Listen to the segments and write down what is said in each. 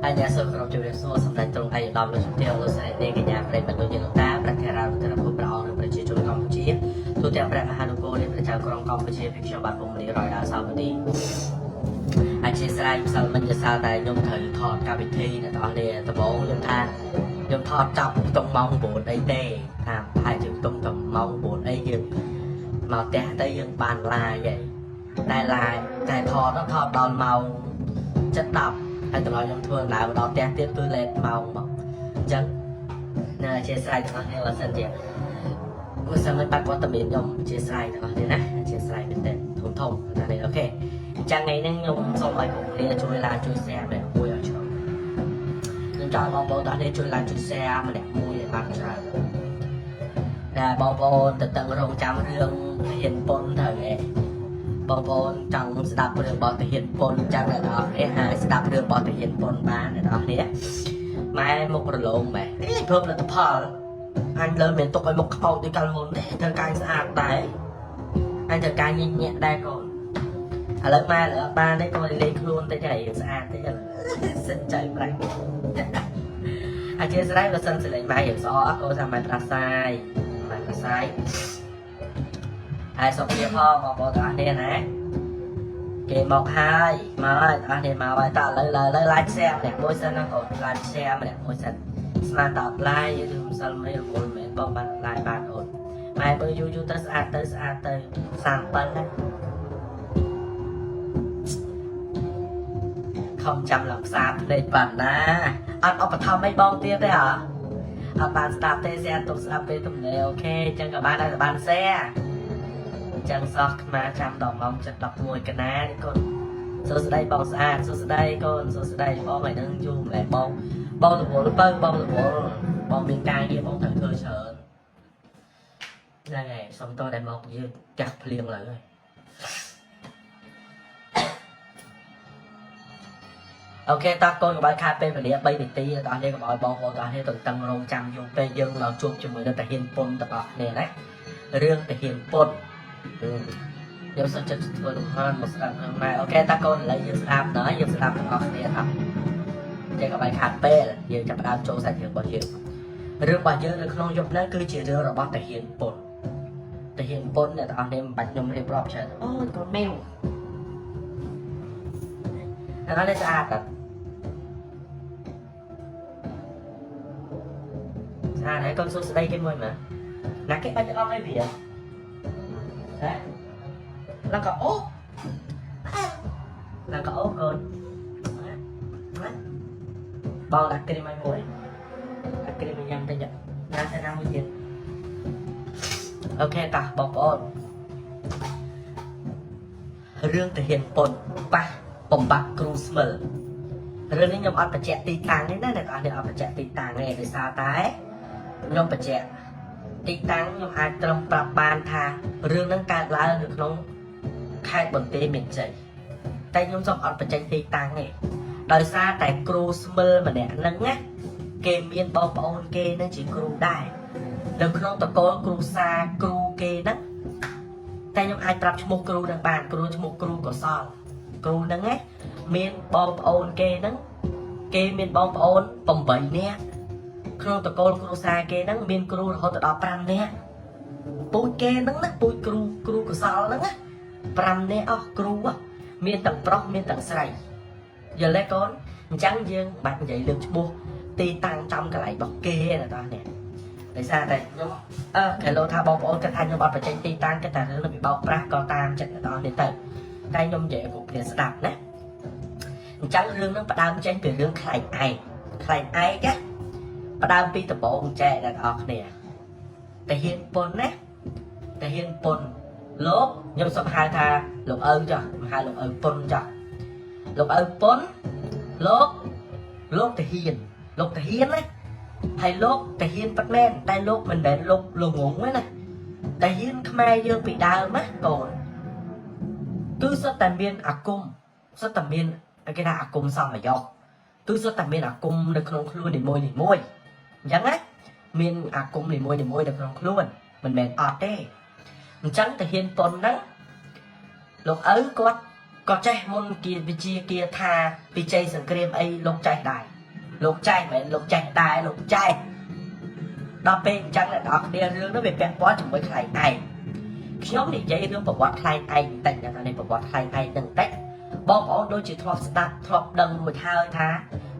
អញ្ញាសូមគោរពជម្រាបសួរសម្ដេចទ្រង់ឯកឧត្តមលោកជំទាវលោកស្រីនាងកញ្ញាប្រិយមិត្តលោកយាយលោកតាព្រះថេរានុថេរភពព្រះអង្គនិងប្រជាជនកម្ពុជាទូទាំងព្រះមហានគរនៃព្រះចៅក្រុងកម្ពុជាពីខ្ញុំបាទពុំមនីរយដាសាវទីអធិស្ឋានផ្សិលមិញដោយសារតែខ្ញុំត្រូវថតកម្មវិធីអ្នកទាំងអស់គ្នាដំបូងខ្ញុំថាខ្ញុំថតចាប់ខ្ទង់ម៉ោង9អីទេថាប្រហែលជាខ្ទង់តែម៉ោង9អីយើងមកផ្ទះទៅយើងបាន live ហើយតែ live តែថតថតដល់ម៉ោង7:10ហើយតម្លៃខ្ញុំធ្វើឡើងមកដល់ផ្ទះទៀតគឺលេតម៉ោងមកអញ្ចឹងណាអធិស្ឋានទាំងអស់គ្នាបើសិនជាបើសិនមិនបាត់វត្តមានខ្ញុំអធិស្ឋានទាំងអស់គ្នាណាអធិស្ឋានមែនទែនធំធំណានេះOK អញ្ចឹងថ្ងៃនេះខ្ញុំសូមឲ្យគ្រប់គ្នាជួយ like ជួយ share ម្នាក់មួយឲ្យច្រើនខ្ញុំចង់បងប្អូនទាំងអស់គ្នាជួយ like ជួយ share ម្នាក់មួយឲ្យបានច្រើនតែបងប្អូនទៅតឹងរងចាំរឿងហ៊ានប៉ុនត្រូវឯងបងប្អូនចង់ស្ដាប់រឿងរបស់ទាហានប៉ុនចឹងអ្នកទាំងអស់គ្នាហើយស្ដាប់រឿងរបស់ទាហានប៉ុនបានអ្នកទាំងអស់គ្នាម៉ែមុខរលោងម៉ែនេះធ្វើផលិតផលអញលើមានទុកឲ្យមុខខ្មោចដូចកាលមុនទេធ្វើកាយស្អាតដែរអញធ្វើការញញញាក់ដែរកូនឥឡូវម៉ែលើបានទេកូនលេងខ្លួនតិចហើយស្អាតតិចឥឡូវសិនចៃប្រាច់អធិស្ឋានបើសិនសលេងម៉ែរៀងស្អកកូនថាម៉ែប្រាសាយម៉ែប្រាសាយហើយសុខភាពផងបងប្អូនទាំងអស់គ្នាណាគេមកហើយមកហើយទាំងអស់គ្នាមកហើយតើឥឡូវឥឡូវ like share ម្នាក់មួយសិនណាកូន like share ម្នាក់មួយសិនស្មានត like ឬម្សិលមិញរវល់មែនបងបាន like បានអូនម៉ែមើលយូរយូរទៅស្អាតទៅស្អាតទៅ37ណាខំចាំឡើងផ្សារភ្នែកបានណាអត់ឧបត្ថម្ភអីបងទៀតទេហ៎អត់បានស្ដាប់ទេ share ទុកស្ដាប់ពេលទំនេរ OK អញ្ចឹងក៏បានដែរតែបាន share អញ្ចឹងសោះខ្មាចាំដល់ម៉ោង7:11កណានេះកូនសួស្តីបងស្អាតសួស្តីកូនសួស្តីបងថ្ងៃហ្នឹងយូរម្ល៉េះបងបងរវល់បើបងរវល់បងមានការងារបងត្រូវធ្វើច្រើនហ្នឹងហើយសុំតតែមកយើងចាស់ភ្លៀងឡើយហើយ OK តោះកូនកុំឲ្យខាតពេលវេលា3នាទីដល់នេះកុំឲ្យបងប្អូនទាំងអស់គ្នាទន្ទឹងរង់ចាំយូរពេកយើងឡើងជួបជាមួយនឹងតាហ៊ានពុនទាំងអស់គ្នាណារឿងតាហ៊ានពុនខ្ញុំសុខចិត្តធ្វើលំហានមកស្ដាប់ខាងម៉ែOK តើកូនឥឡូវយើងស្ដាប់ដល់យើងស្ដាប់ទាំងអស់គ្នាអត់ចេះកុំឲ្យខាតពេលយើងចាប់ផ្ដើមចូលសាច់រឿងរបស់យើងរឿងរបស់យើងនៅក្នុងយប់នេះគឺជារឿងរបស់តាហ៊ានពុនតាហ៊ានពុនអ្នកទាំងអស់គ្នាមិនបាច់ខ្ញុំរៀបរាប់ច្រើនអូយកូនមែវអានេះស្អាតអត់ស្អាតហើយកូនសួស្ដីគេមួយមើលណាគេបាច់អស់ឲ្យវាហ៎ឡើងក៏អូឡើងក៏អូកូនបងដាក់គ្រីមឲ្យមួយដាក់គ្រីមឲ្យញ៉ាំតិចណាទៅណាមួយទៀត OK តោះបងប្អូនរឿងទាហានប៉ុនប៉ះបំបាក់គ្រូស្មិលរឿងនេះខ្ញុំអត់បញ្ជាក់ទីតាំងទេណាអ្នកនរគ្នាអត់បញ្ជាក់ទីតាំងទេដោយសារតែខ្ញុំបញ្ជាក់ទីតាំងខ្ញុំអាចត្រឹមប្រាប់បានថារឿងហ្នឹងកើតឡើងនៅក្នុងខេត្តបន្ទាយមានជ័យតែខ្ញុំសូមអត់បញ្ចេញទីតាំងទេដោយសារតែគ្រូស្មិលម្នាក់ហ្នឹងណាគេ គេមានបងប្អូនគេនឹងជាគ្រូដែរនៅក្នុងតកូលគ្រូសាគ្រូគេហ្នឹងតែខ្ញុំអាចប្រាប់ឈ្មោះគ្រូនឹងបានគ្រូឈ្មោះគ្រូកុសលគ្រូហ្នឹងណាមានបងប្អូនគេហ្នឹងគេមានបងប្អូន8នាក់ក្នុងតកូលគ្រូសាគេហ្នឹងមានគ្រូរហូតដល់5នាក់ពូជគេហ្នឹងណាពូជគ្រូគ្រូកុសលហ្នឹងណា5នាក់អស់គ្រូហ៎មានទាំងប្រុសមានទាំងស្រីយល់ទេកូនអញ្ចឹងយើងបាច់និយាយលើកឈ្មោះទីតាំងចំកន្លែងរបស់គេណាតោះនេះដោយសារតែខ្ញុំអឺគេលោថាបងប្អូនគិតថាខ្ញុំអត់បញ្ចេញទីតាំងគិតថារឿងនេះវាបោកប្រាស់ក៏តាមចិត្តអ្នកនរនេះទៅតែខ្ញុំនិយាយឲ្យគ្រប់គ្នាស្ដាប់ណាអញ្ចឹងរឿងហ្នឹងផ្ដើមចេញពីរឿងខ្លែងឯកខ្លែងឯកណាផ្ដើមពីដំបូងចែកអ្នកនរគ្នាតែហ៊ានពុនណាតែហ៊ានពុនលោកខ្ញុំសុំហៅថាលោកឪចុះខ្ញុំហៅលោកឪពុនចុះលោកឪពុនលោកលោកតាហ៊ានលោកតាហ៊ានណាហើយលោកតាហ៊ានពិតមែនតែលោកមិនមែនលោកលោកងងទេណាតាហ៊ានខ្មែរយើងពីដើមណាកូនគឺសុទ្ធតែមានអាគមសុទ្ធតែមានគេថាអាគមសមយោគឺសុទ្ធតែមានអាគមនៅក្នុងខ្លួននីមួយនីមួយអញ្ចឹងណាមានអាគមនីមួយនីមួយនៅក្នុងខ្លួនមិនមែនអត់ទេអញ្ចឹងតាហ៊ានប៉ុនហ្នឹងលោកឪគាត់ក៏ចេះមុនគាវិជាគាថាពិជ័យសង្គ្រាមអីលោកចេះដែរលោកចេះមិនមែនលោកចេះដែរលោកចេះដល់ពេលអញ្ចឹងអ្នកនរគ្នារឿងនោះវាពាក់ព័ន្ធជាមួយខ្លែងឯងខ្ញុំនិយាយរឿងប្រវត្តិខ្លែងឯងបន្តិចណានេះប្រវត្តិខ្លែងឯងហ្នឹងបន្តិចបងប្អូនដូចជាធ្លាប់ស្ដាប់ធ្លាប់ដឹងរួចហើយថា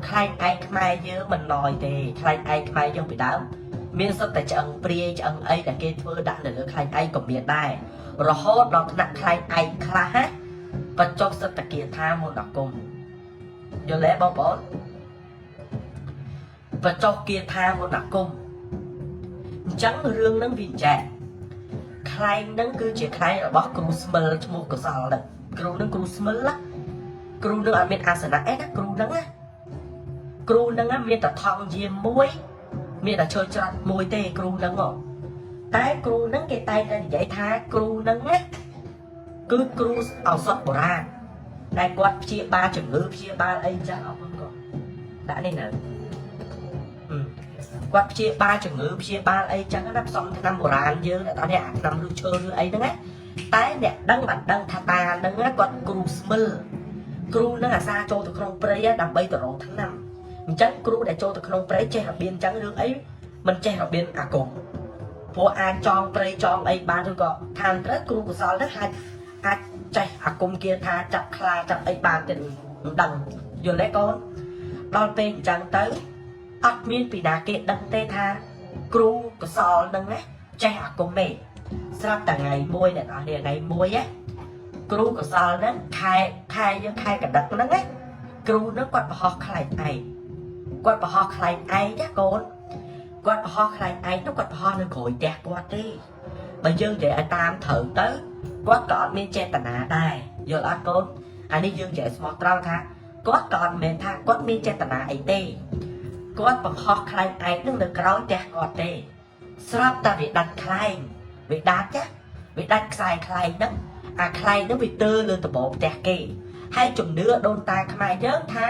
ខ្លែងឯងខ្មែរយើងមិនណយទេខ្លែងឯងខ្មែរយើងពីដើមមានសុទ្ធតែឆ្អឹងព្រាយឆ្អឹងអីដែលគេធ្វើដាក់នៅលើខ្លែងឯងក៏មានដែររហូតដល់ថ្នាក់ខ្លែងឯងខ្លះណាបញ្ចុះសិទ្ធិគាថាមន្តអាគមយល់ទេបងប្អូនបញ្ចុះគាថាមន្តអាគមអញ្ចឹងរឿងហ្នឹងវាចែកខ្លែងហ្នឹងគឺជាខ្លែងរបស់គ្រូស្មិលឈ្មោះកុសលហ្នឹងគ្រូហ្នឹងគ្រូស្មិលណាគ្រូហ្នឹងអត់មានអាសនៈអីណាគ្រូហ្នឹងណាគ្រូហ្នឹងមានតែថង់យាមមួយមានតែឈើច្រត់មួយទេគ្រូហ្នឹងហ៎តែគ្រូហ្នឹងគេតែងតែនិយាយថាគ្រូហ្នឹងណាគឺគ្រូឱសថបុរាណដែលគាត់ព្យាបាលជំងឺព្យាបាលអីចឹងអរគុណគាត់ដាក់នេះនៅគាត់ព្យាបាលជំងឺព្យាបាលអីចឹងណាផ្សំថ្នាំបុរាណយើងអ្នកនេះអាថ្នាំឬឈើឬអីហ្នឹងណាតែអ្នកដឹងបានដឹងថាតាហ្នឹងគាត់គ្រូស្មិលគ្រូហ្នឹងអាសាចូលទៅក្នុងព្រៃដើម្បីទៅរកថ្នាំអញ្ចឹងគ្រូដែលចូលទៅក្នុងព្រៃចេះរបៀនអញ្ចឹងរឿងអីមិនចេះរបៀនអាគមព្រោះអាចចងព្រៃចងអីបានឬក៏ឋានត្រូវគ្រូកុសលហ្នឹងអាចអាចចេះអាគមគាថាចាប់ខ្លាចាប់អីបានទៀតមិនដឹងយល់ទេកូនដល់ពេលអញ្ចឹងទៅអត់មានពីណាគេដឹងទេថាគ្រូកុសលហ្នឹងណាចេះអាគមទេស្រាប់តែថ្ងៃមួយអ្នកនរគ្នាថ្ងៃមួយណាគ្រូកុសលហ្នឹងខែខែយើងខែកដឹកហ្នឹងណាគ្រូហ្នឹងគាត់បង្ហោះខ្លែងឯងគាត់បង្ហោះខ្លែងឯងណាកូនគាត់បង្ហោះខ្លែងឯងនោះគាត់បង្ហោះនៅក្រោយផ្ទះគាត់ទេបើយើងនិយាយឲ្យតាមត្រូវទៅគាត់ក៏អត់មានចេតនាដែរយល់អត់កូនអានេះយើងនិយាយស្មោះត្រង់ថាគាត់ក៏អត់មែនថាគាត់មានចេតនាអីទេគាត់បង្ហោះខ្លែងឯងនឹងនៅក្រោយផ្ទះគាត់ទេស្រាប់តែវាដាច់ខ្លែងវាដាច់ណាវាដាច់ខ្សែខ្លែងហ្នឹងអាខ្លែងហ្នឹងវាទើលើដំបូងផ្ទះគេហើយជំនឿដូនតាខ្មែរយើងថា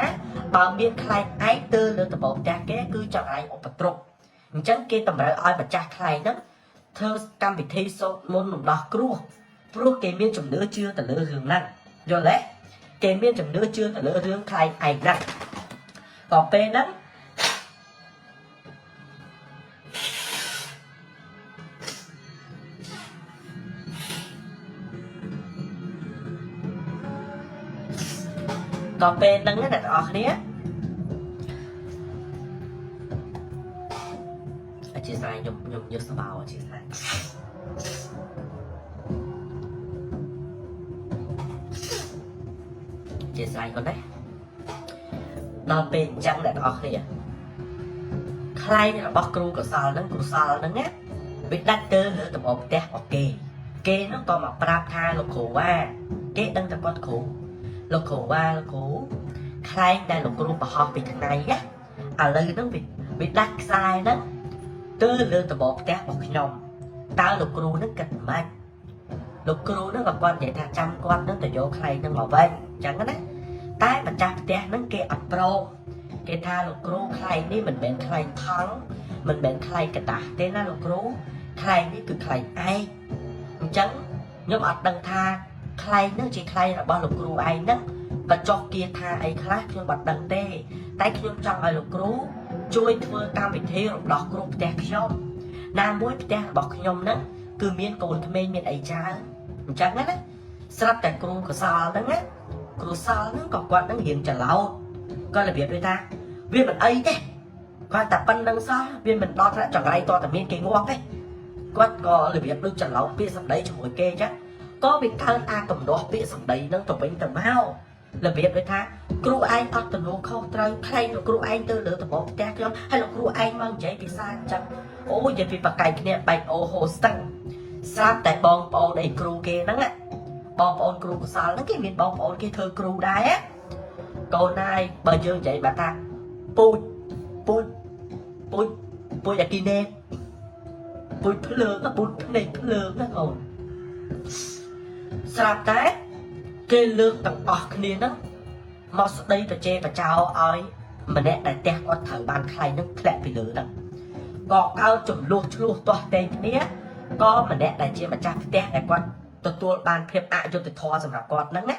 បើមានខ្លែងឯងទើលើដំបូងផ្ទះគេគឺចង្រៃឧបទ្រពអញ្ចឹងគេតម្រូវឲ្យម្ចាស់ខ្លែងហ្នឹងធ្វើកម្មវិធីសូត្រមន្តរំដោះគ្រោះព្រោះគេមានជំនឿជឿទៅលើរឿងហ្នឹងយល់ទេគេមានជំនឿជឿទៅលើរឿងខ្លែងឯងហ្នឹងដល់ពេលហ្នឹង ដល់ពេលហ្នឹងណាអ្នកទាំងអស់គ្នាអធិស្ឋានខ្ញុំខ្ញុំយកស្បោអធិស្ឋានអធិស្ឋានគាត់ណាដល់ពេលអញ្ចឹងអ្នកទាំងអស់គ្នាខ្លែងរបស់គ្រូកុសលហ្នឹងកុសលហ្នឹងណាវាដាច់ទៅលើដំបូងផ្ទះរបស់គេគេហ្នឹងក៏មកប្រាប់ថាលោកគ្រូវ៉ាគេដឹងតែគាត់គ្រូលោកគ្រូវ៉ាលោកគ្រូខ្លែងដែលលោកគ្រូបង្ហោះពីថ្ងៃណាឥឡូវហ្នឹងវាវាដាច់ខ្សែហ្នឹងទៅលើដំបូងផ្ទះរបស់ខ្ញុំតើលោកគ្រូហ្នឹងគិតម៉េចលោកគ្រូហ្នឹងក៏គាត់និយាយថាចាំគាត់ហ្នឹងទៅយកខ្លែងហ្នឹងមកវិញអញ្ចឹងណាតែម្ចាស់ផ្ទះហ្នឹងគេអត់ព្រម គេថាលោកគ្រូខ្លែងនេះមិនមែនខ្លែងថង់មិនមែនខ្លែងกระดาษទេណាលោកគ្រូខ្លែងនេះគឺខ្លែងឯកអញ្ចឹងខ្ញុំអត់ដឹងថាខ្លែងនឹងជាខ្លែងរបស់លោកគ្រូឯងហ្នឹងបញ្ចុះគាថាអីខ្លះខ្ញុំអត់ដឹងទេតែខ្ញុំចង់ឲ្យលោកគ្រូជួយធ្វើកម្មវិធីរំដោះគ្រោះផ្ទះខ្ញុំណាមួយផ្ទះរបស់ខ្ញុំហ្នឹងគឺមានកូនក្មេងមានអីច្រើនអញ្ចឹងណាស្រាប់តែគ្រូកសលហ្នឹងណាគ្រូសលហ្នឹងក៏គាត់ហ្នឹងរៀងច្រឡោតក៏របៀបដូចថាវាមិនអីទេគាត់តែប៉ុណ្្នឹងសោះវាមិនដល់ថ្នាក់ចង្រៃតតែមានគេងាប់ទេគាត់ក៏របៀបដូចច្រឡោតពាក្យសម្ដីជាមួយគេអញ្ចឹងក៏វាកើតអាកំដោះពាក្យសម្ដីហ្នឹងទៅវិញទៅមករបៀបដូចថាគ្រូឯងអត់ទំនួលខុសត្រូវខ្លែងលោកគ្រូឯងទៅលើដំបងផ្ទះខ្ញុំហើយលោកគ្រូឯងមកនិយាយភាសាអញ្ចឹងអូនិយាយពីបកកាយគ្នាបែកអូហូស្ទឹងស្រាប់តែបងប្អូនអីគ្រូគេហ្នឹងណាបងប្អូនគ្រូកសលហ្នឹងគេមានបងប្អូនគេធ្វើគ្រូដែរកូនណាយបើយើងនិយាយបាទថាពូជពូជពូជពូជអាគីណេពូជភ្លើងពូជភ្នែកភ្លើងណាកូនស្រាប់តែគេលើកទាំងអស់គ្នាហ្នឹងមកស្ដីប្រជេរបចោឲ្យម្នាក់ដែលផ្ទះគាត់ត្រូវបានខ្លែងហ្នឹងធ្លាក់ពីលើហ្នឹងក៏កើតចំនួនឆ្លោះទាស់ទែងគ្នាក៏ម្នាក់ដែលជាម្ចាស់ផ្ទះដែលគាត់ទទួលបានភាពអយុត្តិធម៌សម្រាប់គាត់ហ្នឹងណា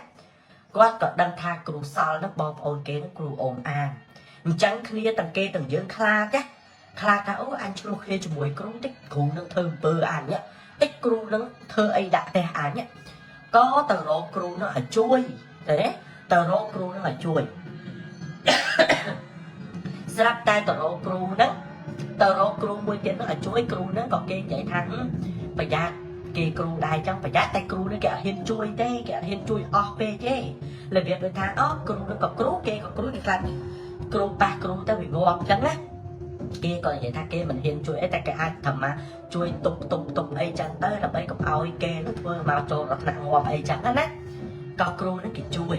គាត់ក៏ដឹងថាគ្រូសល់ហ្នឹងបងប្អូនគេហ្នឹងគ្រូអូមអានអញ្ចឹងគ្នាទាំងគេទាំងយើងខ្លាចណាខ្លាចថាអូអញឆ្លោះគ្នាជាមួយគ្រូតិចគ្រូនឹងធ្វើអំពើអញតិចគ្រូនឹងធ្វើអីដាក់ផ្ទះអញក៏ទៅរកគ្រូនឹងឲ្យជួយទេទៅរកគ្រូនឹងឲ្យជួយ ស្រាប់តែទៅរកគ្រូហ្នឹងទៅរកគ្រូមួយទៀតហ្នឹងឲ្យជួយគ្រូហ្នឹងក៏គេនិយាយថាប្រយ័ត្នគេគ្រូដែរចឹងប្រយ័ត្នតែគ្រូហ្នឹងគេអត់ហ៊ានជួយទេគេអត់ហ៊ានជួយអស់ពេកទេរបៀបដូចថាអូគ្រូហ្នឹងក៏គ្រូគេក៏គ្រូគេខ្លាចគ្រូប៉ះគ្រូទៅវាងាប់ចឹងណាគេក៏និយាយថាគេមិនហ៊ានជួយអីតែគេអាចធ្វើមកជួយទប់ទប់ទប់អីចឹងទៅដើម្បីកុំឲ្យគេនឹងធ្វើមកចូលដល់ថ្នាក់ងាប់អីចឹងណាក៏គ្រូហ្នឹងគេជួយ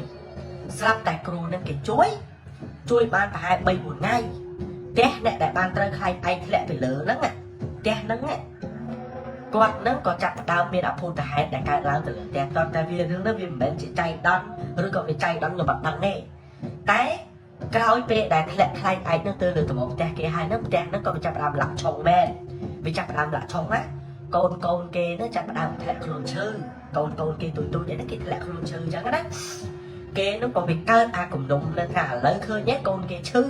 ស្រាប់តែគ្រូហ្នឹងគេជួយ ជួយបានប្រហែល3 4ថ្ងៃផ្ទះអ្នកដែលបានត្រូវខ្លែងឯកធ្លាក់ពីលើហ្នឹងផ្ទះហ្នឹងគាត់ហ្នឹងក៏ចាប់ផ្ដើមមានអភូតហេតុដែលកើតឡើងទៅលើផ្ទះតតែវារឿងហ្នឹងវាមិនមែនជាចៃដន្យឬក៏វាចៃដន្យខ្ញុំអត់ដឹងទេតែក្រោយពេលដែលធ្លាក់ខ្លែងឯកហ្នឹងទៅលើដំបងផ្ទះគេហើយហ្នឹងផ្ទះហ្នឹងក៏វាចាប់ផ្ដើមលាក់ឆុងមែនវាចាប់ផ្ដើមលាក់ឆុងណាកូនកូនគេហ្នឹងចាប់ផ្ដើមធ្លាក់ខ្លួនឈឺកូនកូនគេទូចទូចអីហ្នឹងគេធ្លាក់ខ្លួនឈឺអញ្ចឹងណាគេនោះក៏វាកើតអាគំនុំនៅថាឥឡូវឃើញទេកូនគេឈឺ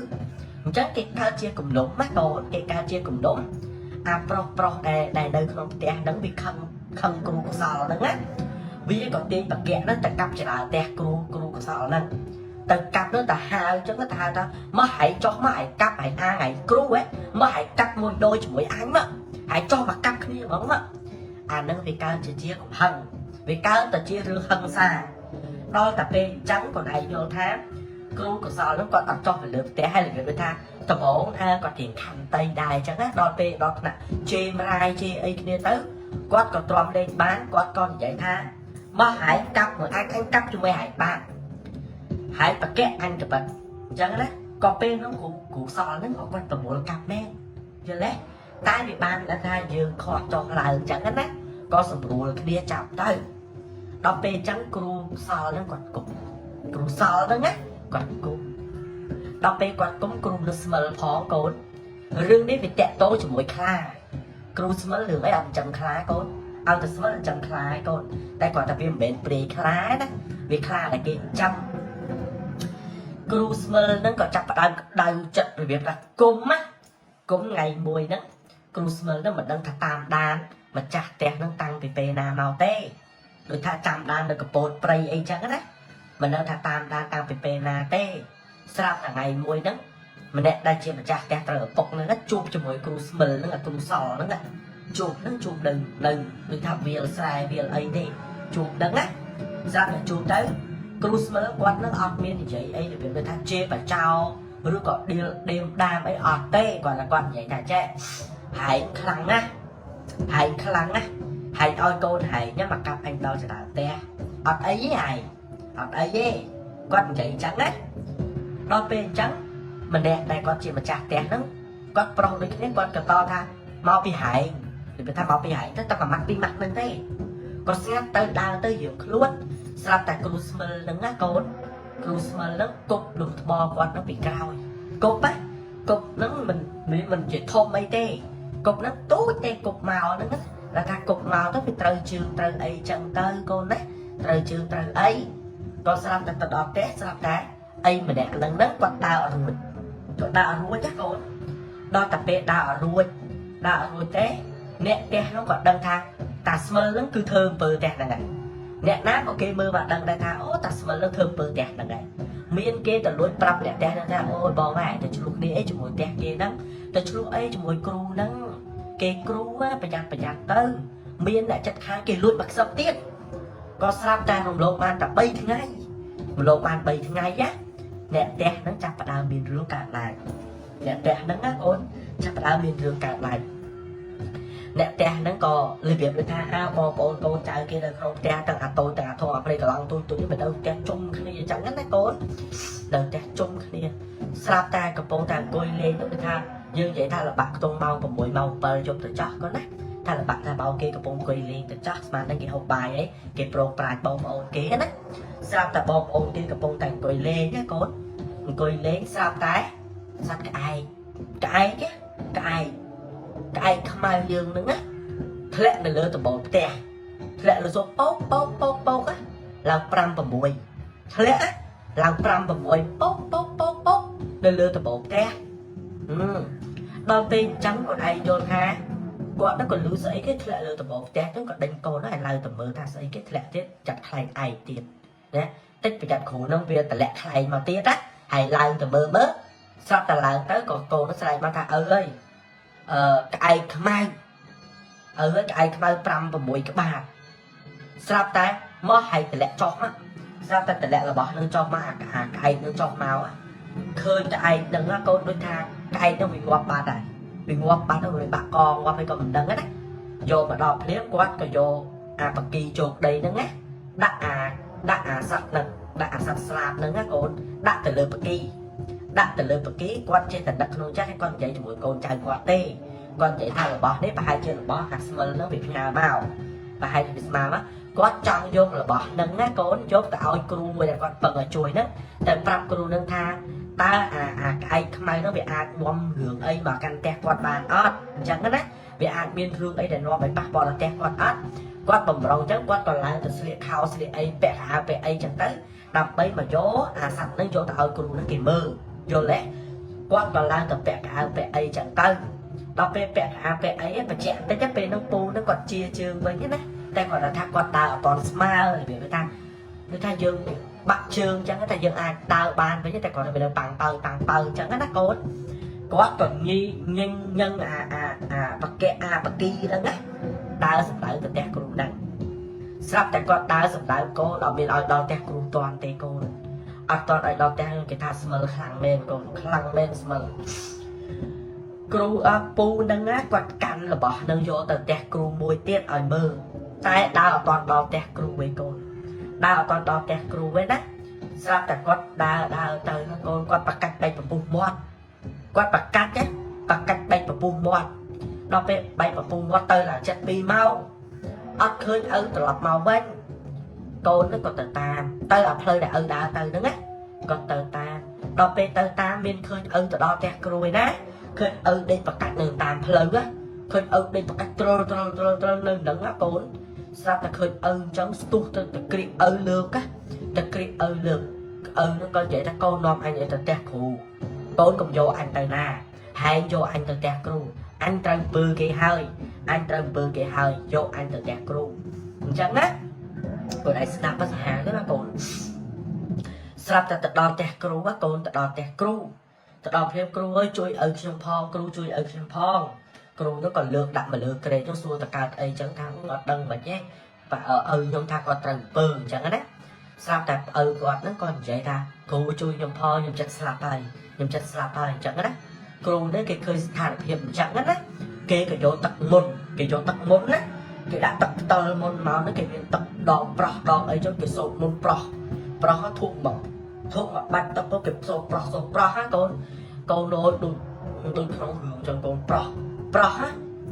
អញ្ចឹងគេកើតជាគំនុំណាកូនគេកើតជាគំនុំអាប្រុសប្រុសដែលដែលនៅក្នុងផ្ទះហ្នឹងវាខឹងខឹងគ្រូកសលហ្នឹងណាវាក៏ទាញបកៈហ្នឹងទៅកាប់ចរាផ្ទះគ្រូគ្រូកសលហ្នឹងទៅកាប់នោះទៅហាវអញ្ចឹងទៅហៅថាមកហែងចុះមកហែងកាប់ហែងអាងហែងគ្រូហ៎មកហែងកាប់មួយដូចជាមួយអញមកហែងចុះមកកាប់គ្នាហ្មងមកអាហ្នឹងវាកើតជាជាកំហឹងវាកើតទៅជារឿងហិង្សាដល់តែពេលអញ្ចឹងគាត់ឯងយល់ថាគ្រូកសលហ្នឹងគាត់អត់ចុះទៅលើផ្ទះហើយរបៀបថាដំបងអើគាត់រៀងខន្តីដែរអញ្ចឹងណាដល់ពេលដល់ថ្នាក់ជេរម្រាយជេរអីគ្នាទៅគាត់ក៏ទ្រាំលេងបានគាត់ក៏និយាយថាមកហែងកាប់មួយអញអញកាប់ជាមួយហែងបានហែងបកៈអញកបិតអញ្ចឹងណាក៏ពេលហ្នឹងគ្រូគ្រូសលហ្នឹងក៏គាត់ប្រមូលកាប់មែនយល់ទេតែវាបានដឹងថាយើងខកចុះឡើងអញ្ចឹងណាក៏សម្រួលគ្នាចាប់ទៅដល់ពេលអញ្ចឹងគ្រូសលហ្នឹងគាត់គុំគ្រូសលហ្នឹងណាគាត់គុំដល់ពេលគាត់គុំគ្រូនៅស្មិលផងកូនរឿងនេះវាតាក់ទងជាមួយខ្លាគ្រូស្មិលរឿងអីអត់ចិញ្ចឹមខ្លាកូនឲ្យតែស្មិលចិញ្ចឹមខ្លាឯងកូនតែគាត់តែវាមិនមែនព្រាយខ្លាណាវាខ្លាដែលគេចិញ្ចឹមគ្រូស្មិលហ្នឹងក៏ចាប់ផ្ដើមក្តៅចិត្តរបៀបថាគុំណាគុំថ្ងៃមួយហ្នឹងគ្រូស្មិលហ្នឹងមិនដឹងថាតាមដានម្ចាស់ផ្ទះហ្នឹងតាំងពីពេលណាមកទេដូចថាចាំដាននៅកពតព្រៃអីចឹងណាមិនដឹងថាតាមដានតាំងពីពេលណាទេស្រាប់តែថ្ងៃមួយហ្នឹងម្នាក់ដែលជាម្ចាស់ផ្ទះត្រូវឪពុកហ្នឹងជួបជាមួយគ្រូស្មិលហ្នឹងអាគ្រូសល់ហ្នឹងជួបហ្នឹងជួបនៅនៅដូចថាវាលស្រែវាលអីទេជួបហ្នឹងណាស្រាប់តែជួបទៅគ្រូស្មិលគាត់នឹងអត់មាននិយាយអីរបៀបដូចថាជេរបចោឬក៏ដៀលដេមដាមអីអត់ទេគាត់តែគាត់និយាយថាចេះហែងខ្លាំងណាស់ហែងខ្លាំងណាស់ហែងឲ្យកូនហែងមកកាប់អញដល់ចរាផ្ទះអត់អីទេហែងអត់អីទេគាត់និយាយអញ្ចឹងណាដល់ពេលអញ្ចឹងម្នាក់ដែលគាត់ជាម្ចាស់ផ្ទះហ្នឹងគាត់ប្រុសដូចគ្នាគាត់ក៏តថាមកពីហែងនិយាយថាមកពីហែងទៅតែមួយម៉ាត់ពីរម៉ាត់ហ្នឹងទេគាត់ស្ងាត់ទៅដើរទៅរឿងខ្លួនស្រាប់តែគ្រូស្មិលហ្នឹងណាកូនគ្រូស្មិលហ្នឹងគប់លុះថ្មគាត់ហ្នឹងពីក្រោយ គប់ណាគប់ហ្នឹងមិនមិនជាធំអីទេគប់ហ្នឹងទូចទេគប់មកហ្នឹងណាដល់ថាគប់មកទៅវាត្រូវជើងត្រូវអីចឹងទៅកូនណាត្រូវជើងត្រូវអីក៏ស្រាប់តែទៅដល់ផ្ទះស្រាប់តែអីម្នាក់ហ្នឹងហ្នឹងគាត់ដើរអត់រួចគាត់ដើរអត់រួចណាកូនដល់តែពេលដើរអត់រួចដើរអត់រួចទេអ្នកផ្ទះហ្នឹងគាត់ដឹងថាតាស្មិលហ្នឹងគឺធ្វើអំពើផ្ទះហ្នឹងហើយអ្នកណាក៏គេមើលមកដឹងដែរថាអូតាស្មិលហ្នឹងធ្វើអំពើផ្ទះហ្នឹងហើយមានគេទៅលួចប្រាប់អ្នកផ្ទះហ្នឹងថាអូយបងហ่าទៅឆ្លោះគ្នាអីជាមួយផ្ទះគេហ្នឹងទៅឆ្លោះអីជាមួយគ្រូហ្នឹងគេគ្រូណាប្រយ័ត្នប្រយ័ត្នទៅមានអ្នកចិត្តខាងគេលួចមកខ្សឹបទៀតក៏ស្រាប់តែរំលងបានតែ3ថ្ងៃរំលងបាន3ថ្ងៃណាអ្នកផ្ទះហ្នឹងចាប់ផ្ដើមមានរឿងកើតឡើងអ្នកផ្ទះហ្នឹងណាអូនចាប់ផ្ដើមមានរឿងកើតឡើងអ្នកផ្ទះហ្នឹងក៏របៀបដូចថាអើបងប្អូនកូនចៅគេនៅក្នុងផ្ទះទាំងអាតូចទាំងអាធំអាព្រៃកន្លងទូចទូចនេះមិនទៅផ្ទះជុំគ្នាអញ្ចឹងណាកូននៅផ្ទះជុំគ្នាស្រាប់តែកំពុងតែអង្គុយលេងទៅដូចថាយើងនិយាយថាលបាក់ខ្ទង់ម៉ោង6ម៉ោង7យប់ទៅចោះកូនណាថាលបាក់ថាម៉ោងគេកំពុងអង្គុយលេងទៅចោះស្មានហ្នឹងគេហូបបាយអីគេប្រងប្រាជ្ញបងប្អូនគេណាស្រាប់តែបងប្អូនគេកំពុងតែអង្គុយលេងណាកូនអង្គុយលេងស្រាប់តែសត្វក្អែកក្អែកណាក្អែកក្អែកខ្មៅយើងហ្នឹងណាធ្លាក់នៅលើដំបូលផ្ទះធ្លាក់លើសូប៉ោកប៉ោកប៉ោកប៉ោកណាឡើង5 6ធ្លាក់ណាឡើង5 6ប៉ោកប៉ោកប៉ោកប៉ោកនៅលើដំបូលផ្ទះហឹមដល់ពេលអញ្ចឹងគាត់ឯងយល់ថាគាត់ហ្នឹងក៏លឺស្អីគេធ្លាក់លើដំបូលផ្ទះហ្នឹងក៏ដេញកូនហ្នឹងឲ្យឡើងទៅមើលថាស្អីគេធ្លាក់ទៀតចាត់ខ្លែងឯងទៀតណាតិចប្រយ័ត្នគ្រូហ្នឹងវាតម្លាក់ខ្លែងមកទៀតណាហើយឡើងទៅមើលមើលស្រាប់តែឡើងទៅក៏កូនហ្នឹងស្រែកមកថាឪអើយអឺក្អែកខ្មៅឪអើយក្អែកខ្មៅ5 6ក្បាលស្រាប់តែមកហើយតម្លាក់ចុះមកស្រាប់តែតម្លាក់របស់នឹងចុះមកអាអាក្អែកនឹងចុះមកឃើញក្អែកហ្នឹងណាកូនដូចថាក្អែកហ្នឹងវាងាប់បាត់ហើយវាងាប់បាត់ហើយវាបាក់កងាប់ហើយក៏មិនដឹងណាយកមកដល់ភ្លាមគាត់ក៏យកអាបកីជោគដីហ្នឹងណាដាក់អាដាក់អាសត្វហ្នឹងដាក់អាសត្វស្លាបហ្នឹងណាកូនដាក់ទៅលើបកីដាក់ទៅលើបកីគាត់ចេះតែដឹកក្នុងចាស់ហើយគាត់និយាយជាមួយកូនចៅគាត់ទេគាត់និយាយថារបស់នេះប្រហែលជារបស់អាស្មិលហ្នឹងវាផ្ញើមកប្រហែលជាវាស្មើមកគាត់ចង់យករបស់ហ្នឹងណាកូនយកទៅឲ្យគ្រូមួយដែលគាត់ពឹងឲ្យជួយហ្នឹងតែប្រាប់គ្រូហ្នឹងថាតើអាអាក្អែកខ្មៅហ្នឹងវាអាចនាំរឿងអីមកកាន់ផ្ទះគាត់បានអត់អញ្ចឹងណាវាអាចមានរឿងអីដែលនាំឲ្យប៉ះពាល់ដល់ផ្ទះគាត់អត់គាត់បំរុងអញ្ចឹងគាត់ក៏ឡើងទៅស្លៀកខោស្លៀកអីពាក់ខោអាវពាក់អីអញ្ចឹងទៅដើម្បីមកយកអាសត្វហ្នឹងយកទៅឲ្យគ្រូហ្នឹងគេមើលយល់ទេគាត់ក៏ឡើងទៅពាក់ខោអាវពាក់អីអញ្ចឹងទៅដល់ពេលពាក់ខោអាវពាក់អីបញ្ជាក់បន្តិចពេលហ្នឹងពូហ្នឹងគាត់ជាជើងវិញណាតែគាត់ថាគាត់ដើរអត់តន់ស្មើរបៀបថាដូចថាយើងបាក់ជើងអញ្ចឹងតែយើងអាចដើរបានវិញតែគាត់នៅប៉ាំងប៉ៅប៉ាំងប៉ៅអញ្ចឹងណាកូនគាត់ក៏ញីញញញឹងអាអាអាបកៈអាបគីហ្នឹងណាដើរសម្ដៅទៅផ្ទះគ្រូហ្នឹងស្រាប់តែគាត់ដើរសម្ដៅកូនអត់មានឲ្យដល់ផ្ទះគ្រូតាន់ទេកូនអត់តន់ឲ្យដល់ផ្ទះគេថាស្មិលខ្លាំងមែនកូនខ្លាំងមែនស្មិលគ្រូអពូហ្នឹងណាគាត់កាន់របស់នឹងយកទៅផ្ទះគ្រូមួយទៀតឲ្យមើលតែដើរអត់តន់ដល់ផ្ទះគ្រូវិញកូនដើរអត់តន់ដល់ផ្ទះគ្រូវិញណាស្រាប់តែគាត់ដើរដើរទៅហ្នឹងកូនគាត់ប្រកាច់បែកពពុះមាត់គាត់ប្រកាច់ណាប្រកាច់បែកពពុះមាត់ដល់ពេលបែកពពុះមាត់ទៅឡើងចិត្ត2ម៉ោងអត់ឃើញឪត្រឡប់មកវិញកូនហ្នឹងក៏ទៅតាមទៅអាផ្លូវដែលឪដើរទៅហ្នឹងណាគាត់ទៅតាមដល់ពេលទៅតាមមានឃើញឪទៅដល់ផ្ទះគ្រូឯណាឃើញឪដេកប្រកាច់នៅតាមផ្លូវណាឃើញឪដេកប្រកាច់ត្រល់ត្រល់ត្រល់ត្រល់នៅហ្នឹងណាកូនស្រាប់តែឃើញឪអញ្ចឹងស្ទុះទៅទៅក្រៀកឪលើកណាទៅក្រៀកឪលើកឪហ្នឹងក៏និយាយថាកូននាំអញទៅផ្ទះគ្រូកូនកុំយកអញទៅណាហែងយកអញទៅផ្ទះគ្រូអញត្រូវពើគេហើយអញត្រូវពើគេហើយយកអញទៅផ្ទះគ្រូអញ្ចឹងណាកូនឯងស្ដាប់ភាសាទៅណាកូនស្រាប់តែទៅដល់ផ្ទះគ្រូកូនទៅដល់ផ្ទះគ្រូទៅដល់ភ្លាមគ្រូអើយជួយឪខ្ញុំផងគ្រូជួយឪខ្ញុំផងគ្រូនោះក៏លើកដាក់មកលើក្រែចុះសួរតកើតអីចឹងថាអត់ដឹងមិនទេបើឪខ្ញុំថាគាត់ត្រូវពើអញ្ចឹងណាស្រាប់តែឪគាត់ហ្នឹងក៏និយាយថាគ្រូជួយខ្ញុំផងខ្ញុំចិត្តស្លាប់ហើយខ្ញុំចិត្តស្លាប់ហើយអញ្ចឹងណាគ្រូនេះគេឃើញស្ថានភាពអញ្ចឹងណាគេក៏យកទឹកមុនគេយកទឹកមុនណាគេដាក់ទឹកផ្តិលមុនមកហ្នឹងគេមានទឹកដងប្រោះដងអីចឹងគេសូត្រមុនប្រោះប្រោះធូបមកធូបមកបាច់ទឹកទៅគេសូត្រប្រោះសូត្រប្រោះណាកូនកូនដូចដូចដូចក្នុងរឿងចឹងកូនប្រោះប្រោះណា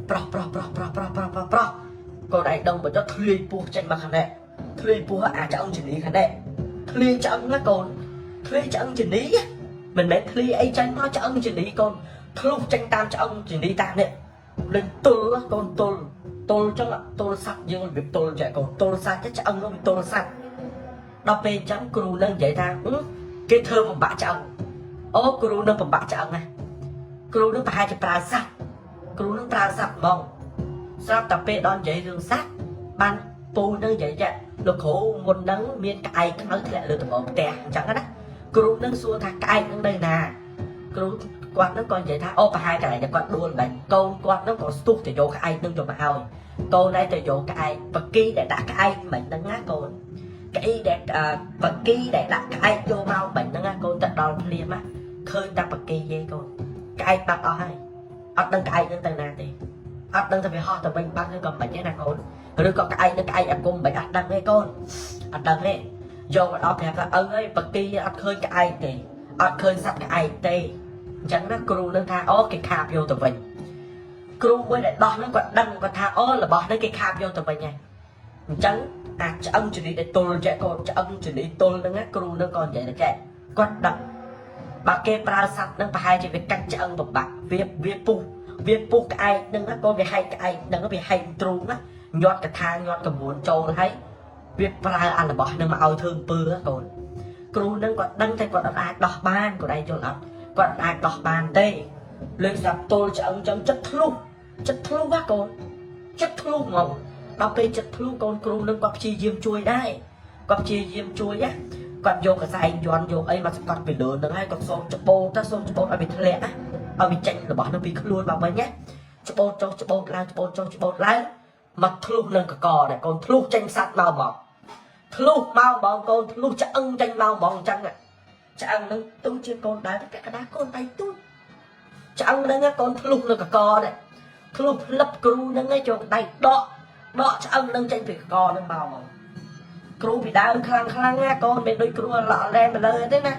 ប្រោះប្រោះប្រោះប្រោះប្រោះប្រោះប្រោះប្រោះកូនឯងដឹងបើចុះធ្លាយពោះចេញមកខាងនេះធ្លាយពោះអាចឆ្អឹងជំនីខាងនេះធ្លាយឆ្អឹងណាកូនធ្លាយឆ្អឹងជំនី មិនមែនធ្លីអីចេញមកឆ្អឹងជំនីកូនធ្លុះចេញតាមឆ្អឹងជំនីតាមនេះលេងទល់កូនទល់ទល់ចឹងទល់សัตว์យើងរបៀបទល់ចេះកូនទល់សัตว์ឆ្អឹងនោះវាទល់សัตว์ដល់ពេលអញ្ចឹងគ្រូនឹងនិយាយថាគេធ្វើបំបាក់ឆ្អឹងអូគ្រូនឹងបំបាក់ឆ្អឹងណាគ្រូនឹងប្រហែលជាប្រើសัตว์គ្រូនឹងប្រើសัตว์ហ្មងស្រាប់តែពេលដល់និយាយរឿងសัตว์បានពូនឹងនិយាយចាលោកគ្រូមុននឹងមានក្អែកខ្មៅធ្លាក់លើដំបងផ្ទះអញ្ចឹងណាគ្រូនឹងសួរថាក្អែកនឹងនៅណាគ្រូគាត់នឹងក៏និយាយថាអូប្រហែលកន្លែងដែលគាត់ដួលបាញ់កូនគាត់នឹងក៏ស្ទុះទៅយកក្អែកនឹងយកមកឲ្យកូនឯងទៅយកក្អែកបកីដែលដាក់ក្អែកមិញហ្នឹងណាកូនកីដែលបកីដែលដាក់ក្អែកយកមកមិញហ្នឹងណាកូនទៅដល់ភ្លាមណាឃើញតែបកីទេកូនក្អែកបាត់អស់ហើយអត់ដឹងក្អែកនឹងទៅណាទេអត់ដឹងថាវាហោះទៅវិញបាត់ឬក៏មិនទេណាកូនឬក៏ក្អែកនឹងក្អែកអាគមមិនអត់ដឹងទេកូនអត់ដឹងទេយកមកដល់ប្រាប់ថាឪអើយបកីអត់ឃើញក្អែកទេអត់ឃើញសត្វក្អែកទេអញ្ចឹងណាគ្រូនឹងថាអូគេខាបយកទៅវិញគ្រូមួយដែលដោះហ្នឹងគាត់ដឹងគាត់ថាអូរបស់ហ្នឹងគេខាបយកទៅវិញហើយអញ្ចឹងអាចឆ្អឹងជំនីដែលទល់ចេះកូនឆ្អឹងជំនីទល់ហ្នឹងណាគ្រូនឹងក៏និយាយថាចេះគាត់ដឹងបើគេប្រើសត្វហ្នឹងប្រហែលជាវាកាច់ឆ្អឹងបំបាក់វាវាពុះវាពុះក្អែកហ្នឹងណាកូនវាហែកក្អែកហ្នឹងវាហែកទ្រូងណាញាត់កថាញាត់កមួនចូលហើយវាប្រើអារបស់ហ្នឹងមកឲ្យធ្វើអំពើកូនគ្រូហ្នឹងគាត់ដឹងតែគាត់អត់អាចដោះបានគាត់ឯងយល់អត់គាត់អាចដោះបានទេលើកស្រាប់ទល់ឆ្អឹងចឹងចិត្តធ្លុះចិត្តធ្លុះណាកូនចិត្តធ្លុះហ្មងដល់ពេលចិត្តធ្លុះកូនគ្រូនឹងគាត់ព្យាយាមជួយដែរគាត់ព្យាយាមជួយណាគាត់យកកសែងយន់យកអីមកសកត់ពីលើហ្នឹងហើយគាត់សូមច្បូតទៅសូមច្បូតឲ្យវាធ្លាក់ណាឲ្យវាចេញរបស់នោះពីខ្លួនមកវិញណាច្បូតចុះច្បូតឡើងច្បូតចុះច្បូតឡើងមកធ្លុះនឹងកកដែរកូនធ្លុះចេញសัตว์មកមកធ្លុះមកបងកូនធ្លុះឆ្អឹងចេញមកបងអញ្ចឹងឆ្អឹងហ្នឹងទូជាងកូនដែរពាក់កណ្ដាលកូនដៃទូឆ្អឹងហ្នឹងកូនធ្លុះនឹងកកដែរធ្លុះផ្លឹបគ្រូហ្នឹងឯងចូលដៃដកដកឆ្អឹងហ្នឹងចេញពីកកហ្នឹងមកមកគ្រូពីដើមខ្លាំងខ្លាំងណាកូនមិនដូចគ្រូឡក់ឡែមកលើទេណា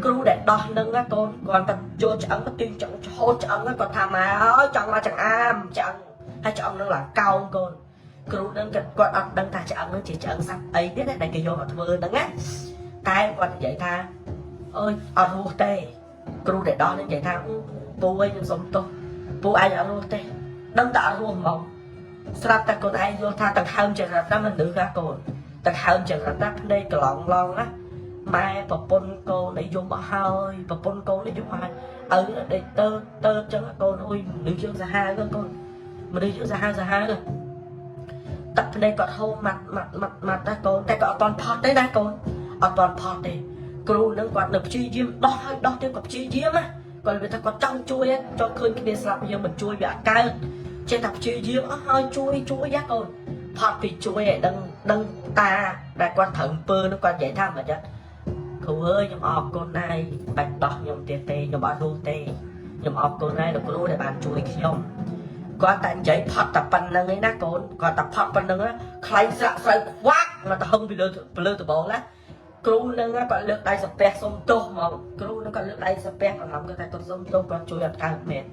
គ្រូដែលដោះហ្នឹងណាកូនគាត់តែយកឆ្អឹងទៅទាញឆ្អឹងហូតឆ្អឹងគាត់ថាមកហើយចង់មកចង្អាមឆ្អឹងហើយឆ្អឹងហ្នឹងឡើងកោងកូនគ្រូហ្នឹងគាត់អត់ដឹងថាឆ្អឹងហ្នឹងជាឆ្អឹងសត្វអីទេណាដែលគេយកមកធ្វើហ្នឹងណាតែគាត់និយាយថាអើយអត់រស់ទេគ្រូដែលដោះហ្នឹងនិយាយថាពូអើយខ្ញុំសុំទោសពូឯងអត់រស់ទេដឹងតែអត់រស់ហ្មងស្រាប់តែកូនឯងយល់ថាដង្ហើមចរិតណាមនុស្សណាកូនដង្ហើមចរិតណាភ្នែកកន្លងឡងណាម៉ែប្រពន្ធកូនឯយំអស់ហើយប្រពន្ធកូនឯយំអស់ហើយឪដេកទៅទៅចឹងកូនអុយមនុស្សយើងសាហាវកូនមនុស្សយើងសាហាវសាហាវទឹកភ្នែកគាត់ហូរម៉ាត់ម៉ាត់ម៉ាត់ម៉ាត់ណាកូនតែក៏អត់តន់ផត់ទេណាកូនអត់តន់ផត់ទេគ្រូនឹងគាត់នៅព្យាយាមដោះហើយដោះទៀតគាត់ព្យាយាមណាគាត់និយាយថាគាត់ចង់ជួយចង់ឃើញគ្នាស្លាប់យើងមិនជួយវាអត់កើតចេះតែព្យាយាមអស់ហើយជួយជួយណាកូនផត់ពីជួយឲ្យដឹងដឹងតាដែលគាត់ត្រូវអំពើនោះគាត់និយាយថាមិនចឹងគ្រូអើយខ្ញុំអរគុណហើយបាច់ដោះខ្ញុំទៀតទេខ្ញុំអត់រស់ទេខ្ញុំអរគុណហើយលោកគ្រូដែលបានជួយខ្ញុំគាត់តែនិយាយផត់តែប៉ុណ្្នឹងឯណាកូនគាត់តែផត់ប៉ុណ្្នឹងខ្លែងស្រាក់ស្រូវខ្វាក់មកទៅហឹងពីលើពីលើដបងណាគ្រូនឹងគាត់លើកដៃសំពះសុំទោសមកគ្រូនឹងគាត់លើកដៃសំពះគាត់ថាគាត់សុំទោសគាត់ជួយអត់កើតមែន